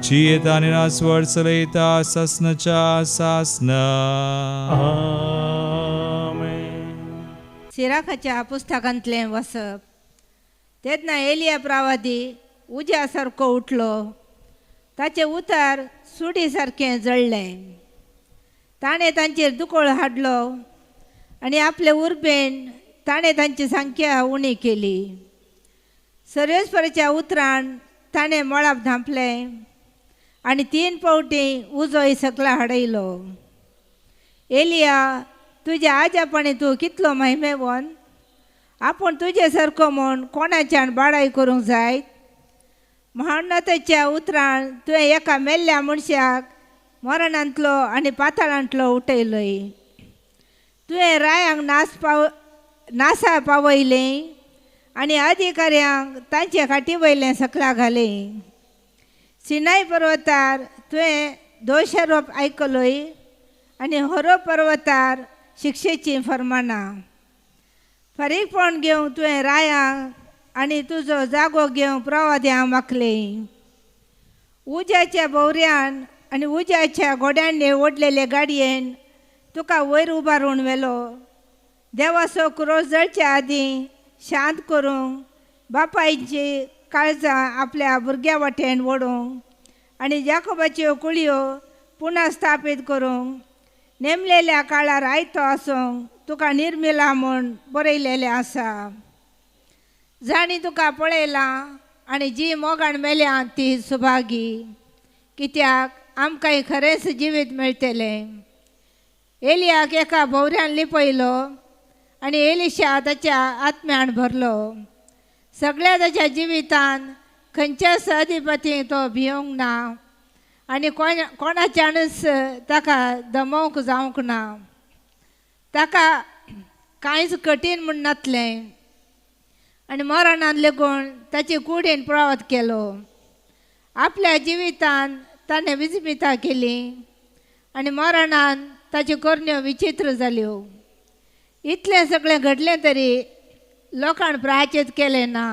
जियेता आनी रासवळ चलयता सासनाच्या सासना. आमेन. सिराखाच्या पुस्तकांतलें वसप. तेन्ना एलिया प्रावादी उज्या सारको उठलो. ताचें उतार सुडी सारकें जळ्ळें. ताणें तांचेर दुकोळ हाडलो आनी आपले उर्बेन ताणें तांची संख्या उणी केली. सर्वेस्पराच्या उतरान ताणें मळाप धांपलें आनी 3 फावटी उजोय सकला हाडयलो. एलिया तुज्या आज्यापणी तूं कितलो महिमेवन आपूण तुजे सारको म्हूण कोणाच्यान बाडाय करूंक जायत. महान्नतेच्या उतरान तुवें एका मेल्ल्या मनशाक मरणांतलो आनी पाताळांतलो उठयलोय. तुवें रायांक नासा पावयलें आनी अधिकाऱ्यांक तांचे खाटी वयलें सकला घालें. सिनाय पर्वतार तुवें दोशारोप आयकलोय आनी होरो पर्वतार शिक्षेचीं फर्मानां. फारीकपण घेवंक तुवें रायांक आनी तुजो जागो घेवंक प्रवाद्यांक मागलें. उज्याच्या भोवऱ्यान आनी उज्याच्या घोड्यांनी ओडलेले गाडयेन तुका वयर उबारून व्हेलो. देवाचो क्रोश जळच्या आदीं शांत करूंक बापायची काळजां आपल्या भुरग्या वाटेन ओडूंक आनी जाकोबाच्यो कुळयो पुनः स्थापीत करूंक नेमलेल्या काळार आयतो आसूंक तुका निर्मिला म्हूण बरयलेलें आसा. जांणी तुका पळयलां आनी जी मोगान मेल्या ती सुभागी, कित्याक आमकांय खरेंच जिवीत मेळटलें. एलियाक एका भोवऱ्यान लिपयलो आनी एलिशा ताच्या आत्म्यान भरलो. सगळ्या ताच्या जिवितान खंयच्याच अधिपतींक तो भियोंक ना आनी कोणाच्यानूच ताका दमोवंक जावंक ना. ताका कांयच कठीण म्हूण नासलें. आनी मरणान लेगून ताची कुडीन प्रवात केलो. आपल्या जिवितान ताणें विजमिता केली आनी मरणान ताच्यो करण्यो विचित्र जाल्यो. इतलें सगळें घडलें तरी लोकांक प्रायचीत केलें ना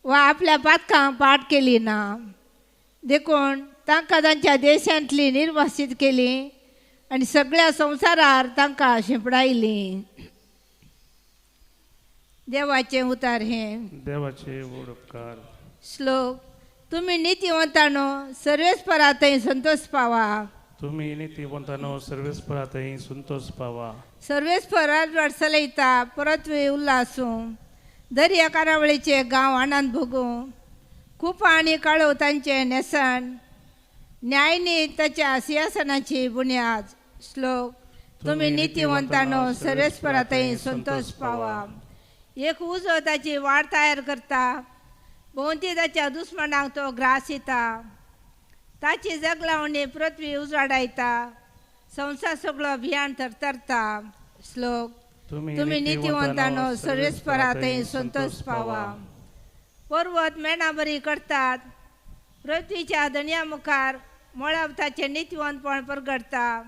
वा आपल्या पातकांक पाट केली ना. देखून तांकां तांच्या देशांतली निर्वासीत केली आनी सगळ्या संवसारार तांकां शिंपडायलीं. देवाचें उतार हें. देवाचे व्हड उपकार. श्लोक. तुमी नितीवंतानो सर्वेस्परा थंय संतोष पावा. तुमी नितीवंतानो सर्वेस्परा थंय संतोष पावा. सर्वेस्पर राजवाड चलयता परतवे उल्हासूं. दर्या कारावळीचे गांव आनंद भोगूं. कुपां आनी काळोव तांचें न्हेसण. न्यायनी ताच्या सिंहासनाची बुन्याद. श्लोक. तुमी नितीवंतानो सर्वेस्परा थंय संतोष पावा. एक उजो ताची वाट तयार करता. भोंवती ताच्या दुस्मनाक तो ग्रास दिता. ताची जगलावणी पृथ्वी उजवाडायता. संवसार सगळो भियान थरथरता. श्लोक. तुमी नितीवंतानो सर्वेस्परा थंय संतोष पावा. पर्वत मेणा बरी करतात. पृथ्वीच्या धनया मुखार मळब ताचें नितीवंतपण परगडटा.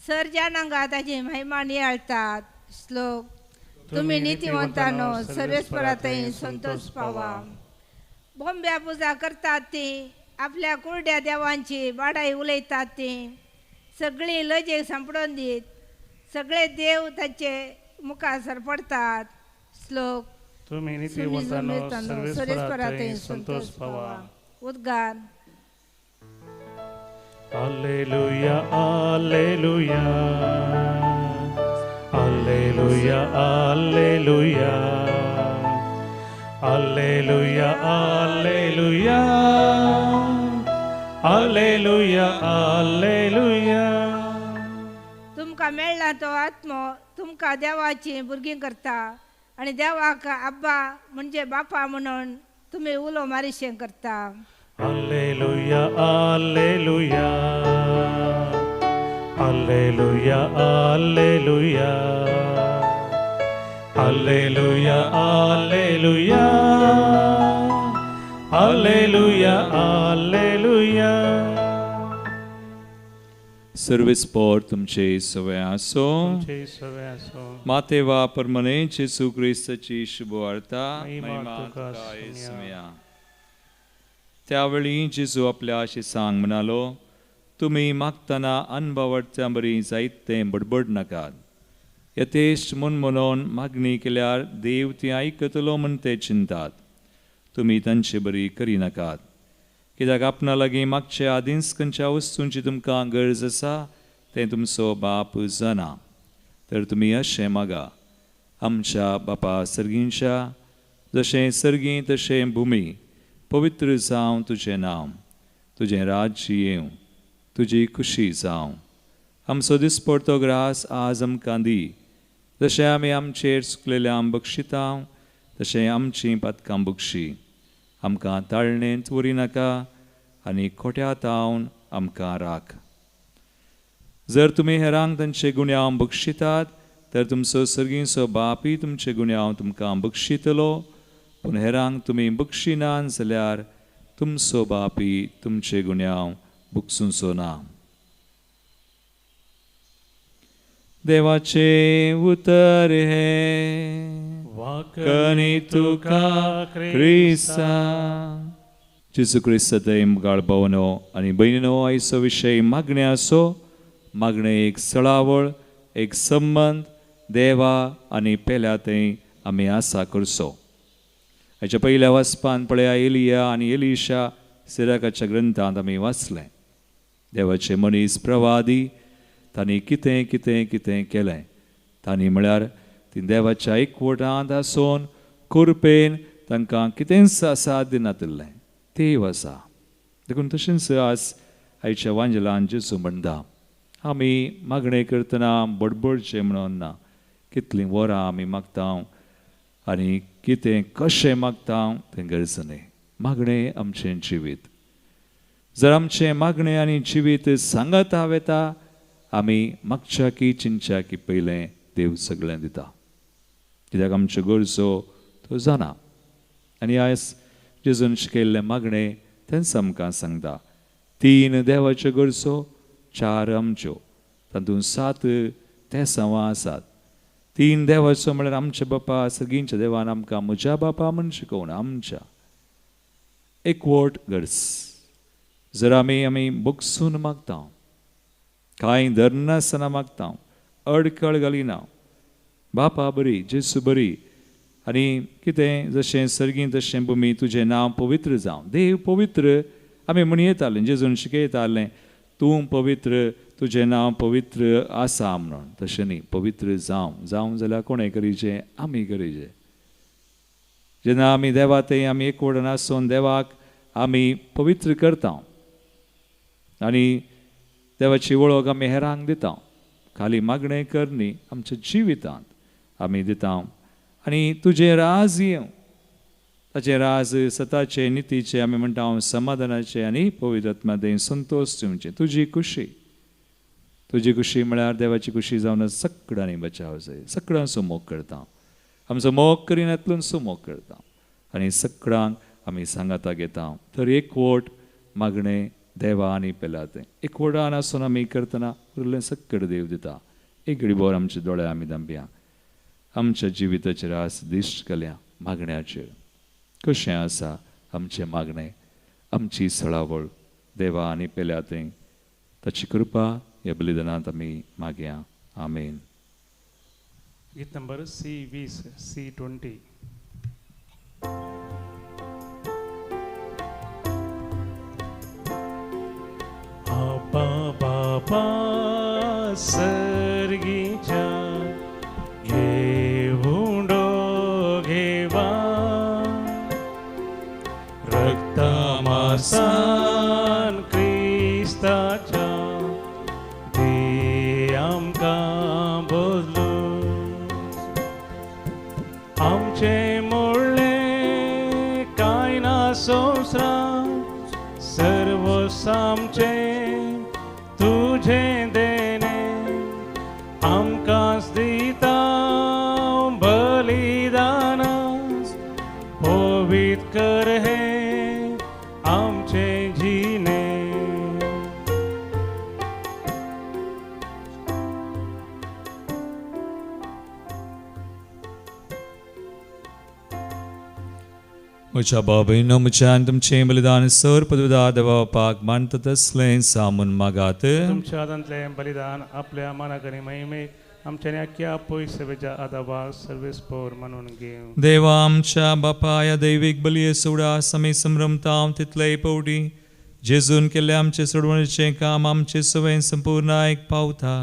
सर्जानांगा ताची महिमा नियाळतात. श्लोक. तुमी नितीवंतानो सर्वेस्परा थंय संतोष पावा. बोंब्या पुजा करतात ती आपल्या कुरड्या देवांची बाडाई उलयतात ती सगळीं लजेक सांपडून दीत. सगळे देव ताचे मुखार सरपडतात. श्लोक. तुमी नितीवंतानो सर्वेस्परा थंय संतोष पावा. उद्गार. Alleluia, alleluia, alleluia, alleluia, alleluia, alleluia, alleluia, alleluia. तुमकां मेळ्ळा तो आत्मो तुमकां देवाची भुरगीं करता आनी देवाक आब्बा म्हणजे बापा म्हणून तुमी उलो मारिशें करता. Alleluia, alleluia, alleluia, alleluia, alleluia, alleluia, alleluia, alleluia. सर्वेस्पर तुमचे सवे आसो. माते वा परमने जेसू क्रिस्ताची शुभवार्ता. महिमा तुका येसुया. त्यावेळी जेजू आपल्या शिसांक म्हणालो, तुमी मागतना अनभावडच्या बरी जायत तें बडबड नाकात. यथेश म्हूण म्हणून मागणी केल्यार देव ती आयकतलो म्हूण ते चिंतात. तुमी तांचे बरी करिनाकात. कित्याक आपणा लागीं मागचे आदींच खंयच्या वस्तूंची तुमकां गरज आसा तें तुमचो बाप जाणा. तर तुमी अशें मागा, आमच्या बापा सर्गींच्या, जशें सर्गीं तशें भुमी, पवित्र जावं तुजें नांव, तुजें राज्य येवं, तुजी खुशी जावं. आमचो दिसपडतो ग्रास आज आमकां दी. जशें आमी आमचेर चुकलेल्यांक बक्षिता तशें आमचीं पातकां बक्षी. आमकां ताळणेंत व्हरी नाका आनी खोट्या तावन आमकां राख. जर तुमी हेरांक तांचे गुन्यांव बक्षितात तर तुमचो सर्गींचो बापूय तुमचे गुन्यांव तुमकां बक्षितलो. पूण हेरांक तुमी बक्षिनात जाल्यार तुमचो बापूय तुमचे गुन्यांव बक्षुचो ना. देवाचें उतर हें. वाकणी तुका क्रिस्ता. जेजू क्रिस्त मुगाळ भावनो आनी भयणीनो, आयचो विशय मागणें आसो. मागणें एक सळावळ, एक संबंद देवा आनी पेल्या थंय आमी आसा करचो. हाच्या पयल्या वाचपान पळया एलिया आनी एलिशा सिराकाच्या ग्रंथांत आमी वाचलें. देवाचे मनीस प्रवादी तांणी कितें कितें कितें केलें. तांणी म्हळ्यार ती देवाच्या एकवटांत आसून कुरपेन तांकां कितेंच आसा दिनातिल्लें देव आसा. देखून तशेंच आज आयच्या वांजलान जेजू म्हणटा, आमी मागणें करतना बडबडचें म्हणून ना. कितलीं वरां आमी मागता आनी कितें कशें मागता तें गरज न्हय. मागणें आमचें जिवीत. जर आमचें मागणें आनी जिवीत सांगाता वेता आमी मागच्या की चिंतच्या की पयलें देव सगळें दिता. कित्याक आमच्यो गरजो तो जाणा. आनी आयज जेजून शिकयल्लें मागणें तेंच आमकां सांगता. 3 देवाच्यो गरजो, 4 आमच्यो, तातूंत 7 तेसांवां आसात. 3 देवाचो म्हळ्यार आमच्या बापा सगळींच्या देवान आमकां म्हज्या बापा म्हूण शिकोवन आमच्या एकवट गरज जर आमी आमी बगसून मागता, कांय धरनासतना मागता, अडखळ घालिना, बापा बरी जेसू बरी आनी कितें जशें सर्गीं तशें भुमी तुजें नांव पवित्र जावं. देव पवित्र आमी म्हणयतालें, जेजून शिकयतालें तूं पवित्र तुजें नांव पवित्र आसा म्हणून. तशें न्ही, पवित्र जावं जावं जाल्यार कोणें करीचें? आमी करीचें. जेन्ना आमी देवा थंय आमी एकवटन आसून देवाक आमी पवित्र करता आनी देवाची वळख आमी हेरांक दिता. खाली मागणें करनी आमच्या जिवितांत आमी दिता. आनी तुजें राज येवं, ताचें राज सताचें नितीचें आमी म्हणटा समाधानाचें आनी पवित्र आत्मा संतोश दिवचें. तुजी खुशी, तुजी खुशी म्हळ्यार देवाची खुशी जावन सगळ्यांनी बचाव जाय. सगळ्यांचो मोग करता, आमचो मोग करिनातल्यानसो मोग करता आनी सगळ्यांक आमी सांगाता घेता. तर एकवट मागणें देवा आनी पेला तें एकवटान आसून आमी करतना उरलें सगळें देव दिता. एक घडीभर आमचे दोळे आमी धांपया, आमच्या जिविताचेर आस दिश्ट केल्या मागण्याचेर. कशें आसा आमचें मागणें, आमची सळावळ देवा आनी पेल्या थंय ताची कृपा ह्या बलिदानांत आमी मागया. आमेन. गीत नंबर C20, C20. आबा बाबा सर्गीच्या घेवंडो घेवा रक्तमासान क्रिस्ताच्या दे आमकां बदलू. आमचें मोडलें कांय ना संवसार सर्वस्व आमचें तुजें देणें आमकांच दिता बलिदान पवित्र कर हें आमचें जिणें. म्हज्या बाबयनो म्हज्यान तुमचें बलिदान सर पदविदा देवा बापाक मानता तसलें सामून मागात. तुमच्या हातांतलें बलिदान आपल्या मनाक आनी महिमेक आमच्या अख्ख्या पयस सेवेच्या आदाबाक सर्वेस पौर म्हणून घेवं. देवा आमच्या बापा ह्या दैवीक बलये सोडा आमी संभ्रमता तितलेय पवटी जेजून केल्लें आमचें सोडवणेचें काम आमचे सवय संपूर्ण एक पावता.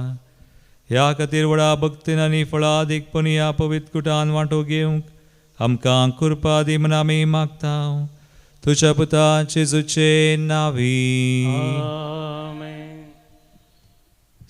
ह्या खातीर व्हडा भक्तीन आनी फळादीकपणी ह्या पवित्र कुटान वांटो घेवंक आमकां कृपा दी म्हूण आमी मागता. तुज्या पुता जेजूचे नांवी. आमेन.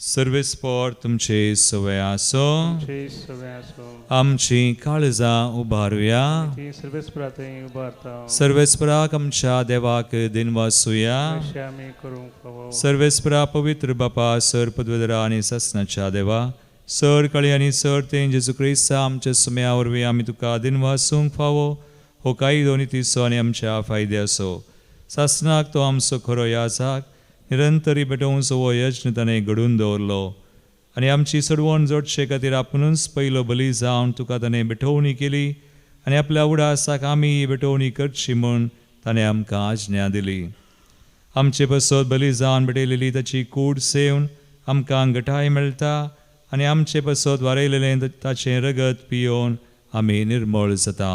सर्वेस्पोर तुमचे सवय आसो. तुमचे सवय आसो. आमची काळजां उबारुया. ती सर्वेस्परा थंय उबारता. सर्वेस्पराक आमच्या देवाक दिनवासुया. अशें आमी करूंक फावो. सर्वेस्परा पवित्र बापा सर पदवेदरा आनी सासणाच्या देवा सर कळी आनी सर तें जेजू क्रिस्ता आमच्या सुम्या वरवीं आमी तुका दिनवासूंक फावो. हो कायदो नितीचो आनी आमच्या फायद्याचो सासणाक तो आमचो खरो याजाक निरंतरी भेटोवचो हो यज्ञ ताणें घडून दवरलो आनी आमची सोडवण जोडचे खातीर आपुणूच पयलो बली जावन तुका ताणें भेटवणी केली आनी आपल्या उडासाक आमी ही भेटवणी करची म्हूण ताणें आमकां आज्ञा दिली. आमचे पसत बली जावन भेटयलेली ताची कूड सेवन आमकां घटाय मेळटा आनी आमचे पसत वारयलेलें ताचें रगत पियोवन आमी निर्मळ जाता.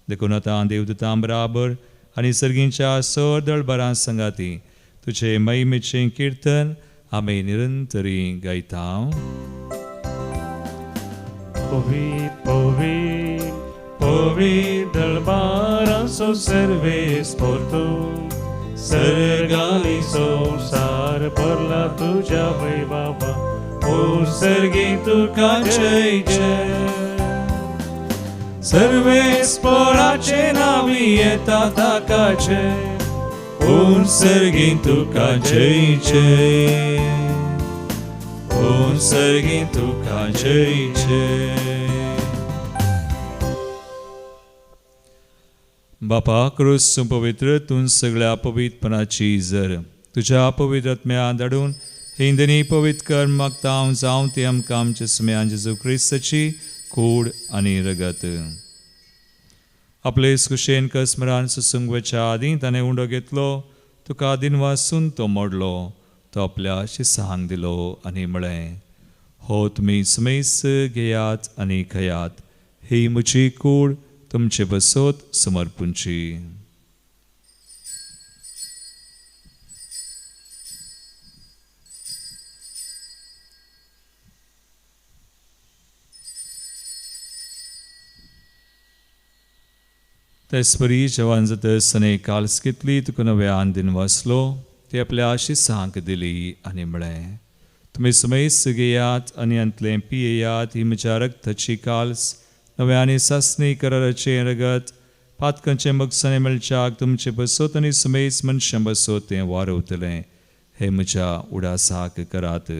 देखून आतां देवदूतां बराबर आनी सर्गींच्या सर दळबरां संगाती तुजे महिमेचें किर्तन आमी निरंतरी गायता. पवित्र पवित्र पवित्र दळबाराचो सर्वेस्पोर तूं सर्गानी संवसार भरला तुज्या वैभवा. ओ सर्गी तुका जय जय. सर्वेस्पोराचे नांवी येता ताका जय. ओ सर्गी तुका जय जय. ओ सर्गी तुका जय जय. बापा क्रूस पवित्र तूं सगळ्या पवित्रपणाची जर तुज्या पवित्र आत्म्या धाडून हिंदनी पवित्र कर मागता हांव जावं ती आमकां आमच्या सुम्यान जेजू क्रिस्ताची कूड आनी रगत. आपले कुशेन कसमरान सुसूंक वचच्या आदीं ताणें उंडो घेतलो, तुका दिनवासून तो मोडलो, तो आपल्या शिसांक दिलो आनी म्हळें, हो तुमी सुमेस घेयात आनी खयात, ही म्हजी कूड तुमचे बसोत समर्पूंची. तेचपरी जेवण जातच ताणें काल्स घेतली, तुका नव्यान दिनवासलो, ती आपल्या शिसांक दिली आनी म्हळें, तुमी सुमेस घेयात आनी हांतलें पियेयात, ही म्हज्या रक्ताची काल्स, नव्या आनी सासणी कराराचें रगत, पातकांचें बगसाणें मेळच्याक तुमचे बसोत आनी सुमेस मनशां बसोत तें वारवतलें, हें म्हज्या उडासाक करात.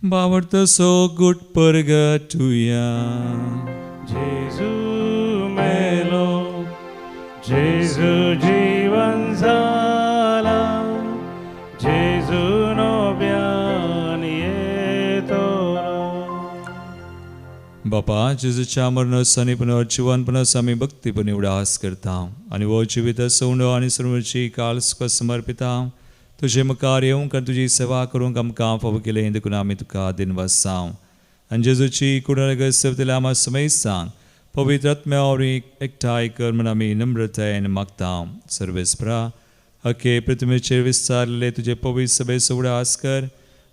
बावडतो सो गुट परगटुया. जेजू मेलो, जेजू जीवन जाला, जेजू नव्यान येतलो. बापा जेजूच्या मरणास आनी पुनर्जीवनपणास आमी भक्तीपणी उडास करता आनी हो जिवीत सवंडो आनी सर्वची काल तुका समर्पिता. तुजे मुखार येवंक आनी तुजी सेवा करूंक आमकां फावो केलें देखून आमी तुका दिनवासांव. आनी जेजूची कुडणगत सेवतल्या आमा समेस्तांक पवित्र आत्म्या वरवीं एकठांय कर म्हूण आमी नम्रतायेन मागता. सर्वेस्परा अखे पृथ्वीचेर विस्तारलेले तुजे पवित्र सभेचो उडास कर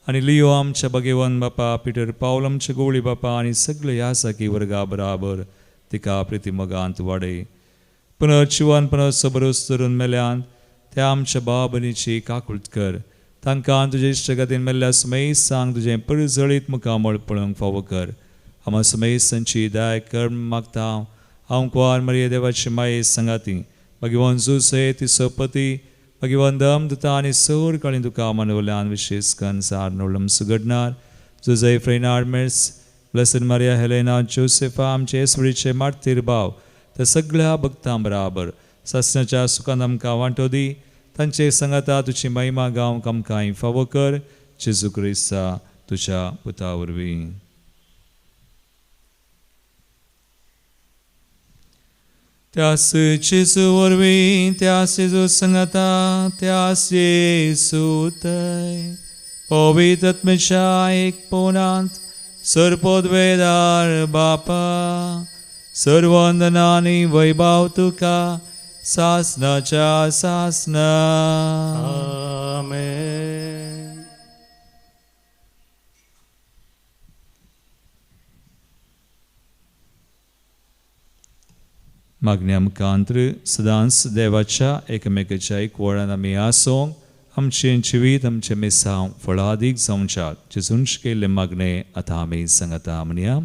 आनी लियो आमच्या भगेवन बापा, पिटर पावल आमच्या गोवळी बापा आनी सगळे ह्या साकी वर्गा बराबर तिका प्रितीमोगांत वाडय. पुनर्जिवन पुनर्सो भरोस धरून मेल्यान त्या आमच्या भाव भयणीची काकूळट कर, तांकां तुजे इश्टगतीन मेल्ल्या सुमेस्तांक तुजें परजळीत मुखामळ पळोवंक फावो कर. आमा सुमेस्तांची दया कर मागता हांव. कुवार मरिये देवाची माये सांगाती भगवान जुसे तिचो पती भगवान दम दुता आनी सोर काळी तुका मानवल्यान विशेश कन्न सार नोळम सुघडणार जुजय फ्रेनार्ड मेर्स ब्लेसड मारिया हेलेना जोसेफा आमचे येसवडीचे मार्तीर भाव त्या सगळ्या भक्तां बराबर सासणाच्या सुखान आमकां वांटो दी. तांचे सांगाता तुजी महिमा गावंक आमकां फावो कर, जेजू क्रिस्ता तुज्या पुता वरवीं. त्यास जेजू वरवीं, त्यास जेजू सांगाता, त्यास जेजू पवित्र आत्म्याच्या एकपणांत सर्वोद्वेदार बापा सर्वंदना आनी वैभव तुका सासनाच्या सासना. आमेन. मागण्या मुखांत्र सदांच देवाच्या एकामेकाच्या एकवटान आमी आसूंक आमचें जिवीत आमचें मिसांव फळादीक जावच्याक जेजून केल्लें मागणें आतां आमी सांगता. म्हणया,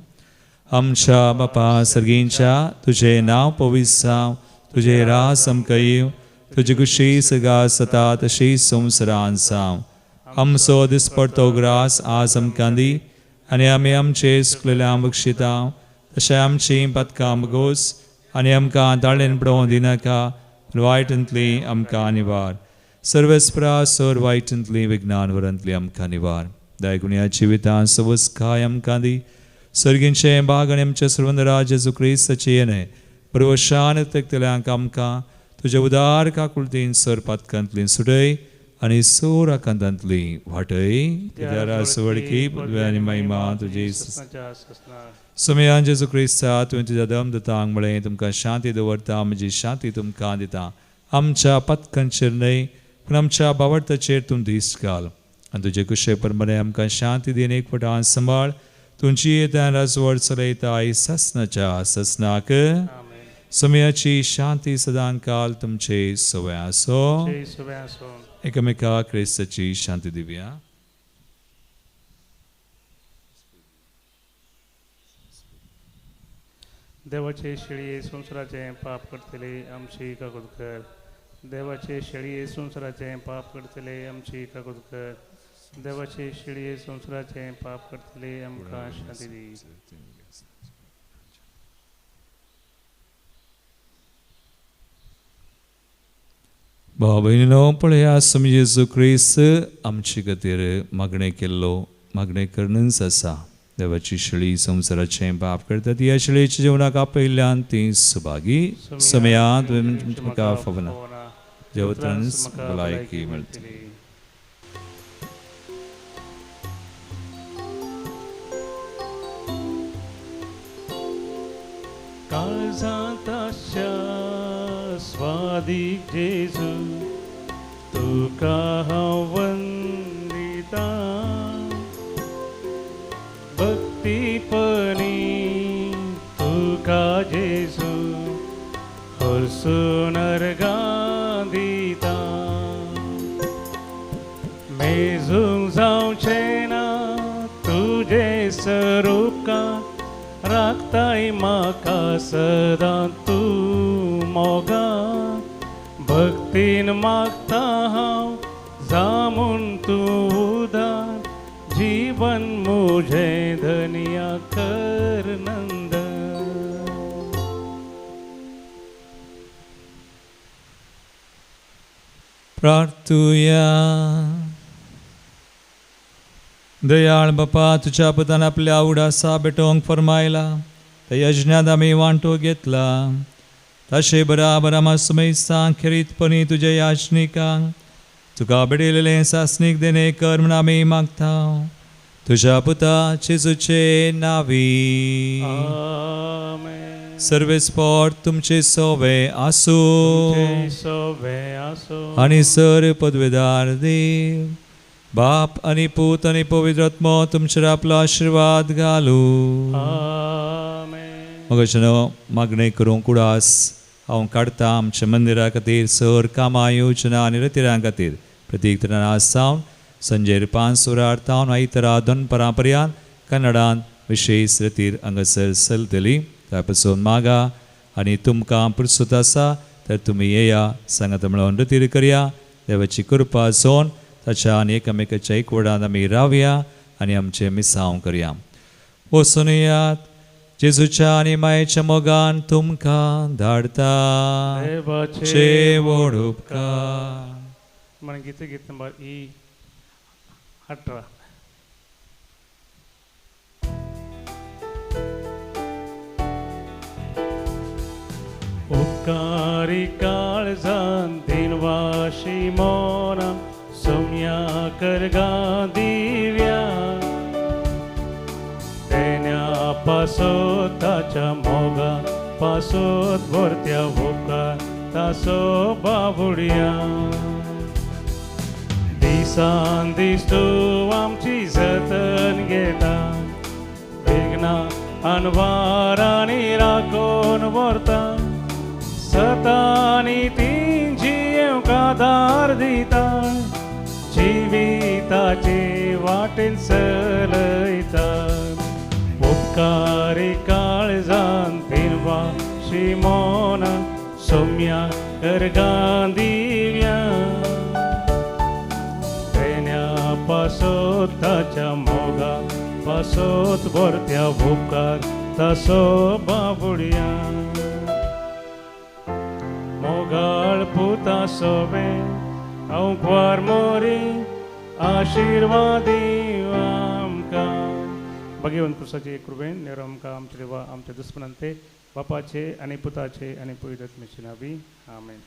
आमच्या बापा सर्गींच्या तुजें नांव पवित्र जावं, तुजें राज आमकां येवं, तुजी खुशी सगा सता तशी संवसारांत जावं. आमचो दिसपडतो ग्रास आज आमकां दी आनी आमी आमचे सुकलेल्या बक्षिता तशें आमचीं पातकां बगोस आनी आमकां दाळेन पडोवं दिनाका, वायटांतली आमकां निवार. सर्वेस्परा सर वायटांतली विज्ञान वरांतली आमकां निवार. दायगुण्या जिवितांत सवस खाय आमकां दी. सर्गींचें बाग आनी आमच्या सर्वंदरा जेजू क्रिस्ताचें येणें परवशान तेकतल्यांक आमकां तुज्या उदार काकुळतीन सर पातकांतली सुटय आनी सोर आकांतांतली वाटय. सुवडकी पदवी आनी महिमा तुजी समयान जेजू क्रिस्ता तुवें तुज्या दम दितांक म्हळें, तुमकां शांती दवरता, म्हजी शांती तुमकां दिता. आमच्या पातकांचेर न्हय पूण आमच्या बावडताचेर तूं दीस घाल आनी तुजे कुशे प्रमाणे आमकां शांती दीन एकवटान सांबाळ. तुमची येता राजवट चलयता आई सासनाच्या सासनाक. समयाची शांती सदां काल तुमचे सवय आसो. एकामेका क्रिस्ताची शांती दिवया. देवाचे शिळये संवसाराचें पाप करतले आमची काकूत कर. देवाचे शेळये संवसाराचें पाप करतले आमची काकूत कर. देवाचे शेळये संवसाराचें पाप करतले आमकां शांती दी. भाव भयणीनो, पळया स्वामी जेजू क्रिस्त आमचे खातीर मागणें केल्लो, मागणें करणच आसा. देवाची शेळी संवसाराचें पाप करता ती ह्या शेळयेच्या जेवणाक आपयल्ल्यान ती सुभागी. समयात तुमकां फावना, देवत्रांच भलायकी मेळटली. काळजांत आशा स्वादीक जेजू तुका हांव वंदिता. भक्तीपणी तुका जेजू हरसून अर्गां दिता. मेजूंक जावचें ना तुजें स्वरुपा, राखताय म्हाका सदां तूं मोगा. भक्तीन मागता हांव जामून तूं उदार, जीवन मुझे धनिया कर नंदन. प्रार्थुया. दयाळ बापा, तुज्या पुतान आपल्या आवडासा भेटोवंक फरमायला त्या यज्ञांत आमी वांटो घेतला. ताशे बराबर आमा सुमेस्तांक खेरीतपणी तुज्या याचनिकांक तुका भेटयलेलें सासणीक देणें कर म्हूण आमी मागता. तुज्या पुता जेजूचे नांवी. आमेन. सर्वेस्पोर तुमचे सोवे आसूं आनी सर पदवेदार देव बाप आनी पूत आनी पवित्र आत्मो तुमचेर आपलो आशिर्वाद घालू. मगजनो मागणें करूंक उडास हांव काडटा आमच्या मंदिरा खातीर, सर कामां योजना आनी रतिरां खातीर. प्रतीक तरान आज सावन संजेर 5 वरां तावन आयतारा दनपरां पर्यंत कन्नडान विशेश रतीर हांगासर चलतली. त्या पसून मागा आनी तुमकां पुरसत आसा तर तुमी येया, सांगात म्हणून रतीर करया. देवाची कृपा जावन ताच्या आनी एकामेकाच्या एकवटान आमी रावया आनी आमचें मिसांव करया. वचून येयात, जेजूच्या आनी मायेच्या मोगान तुमकां धाडता. देवाचे व्हड उपकार. मन गीत गीत नंबर ई 18. उपकारी काळजान दिनवाशी मोना सोम्या करगा दिव्या. तेन्या पासोत ताच्या मोगा पासोत भरत्या उपकार तासो बाबुडया. दिसान दीस तूं आमची जतन घेता, विघ्नां अनवारांनी राखून व्हरता. सतानी तीं जियेवंक आदार दिता, जिविताचे वाटेन चलयता. उपकारी काळजान दिनवाशी मोना सोम्या अर्गां दिव्या. तेन्या पासोत ताच्या मोगा पासोत भरत्या उपकार तासो बाबुडया. मोगाळ पुता सोबे अंकवार मोरी आशिर्वादी आमकां. भगवंत पुरुषाचे कृपेन नेरो आमकां आमचे देवा आमच्या दुस्मनांते बापाचे आनी पुताचे आनी पवित्र आत्म्याचे नांवी. आमेन.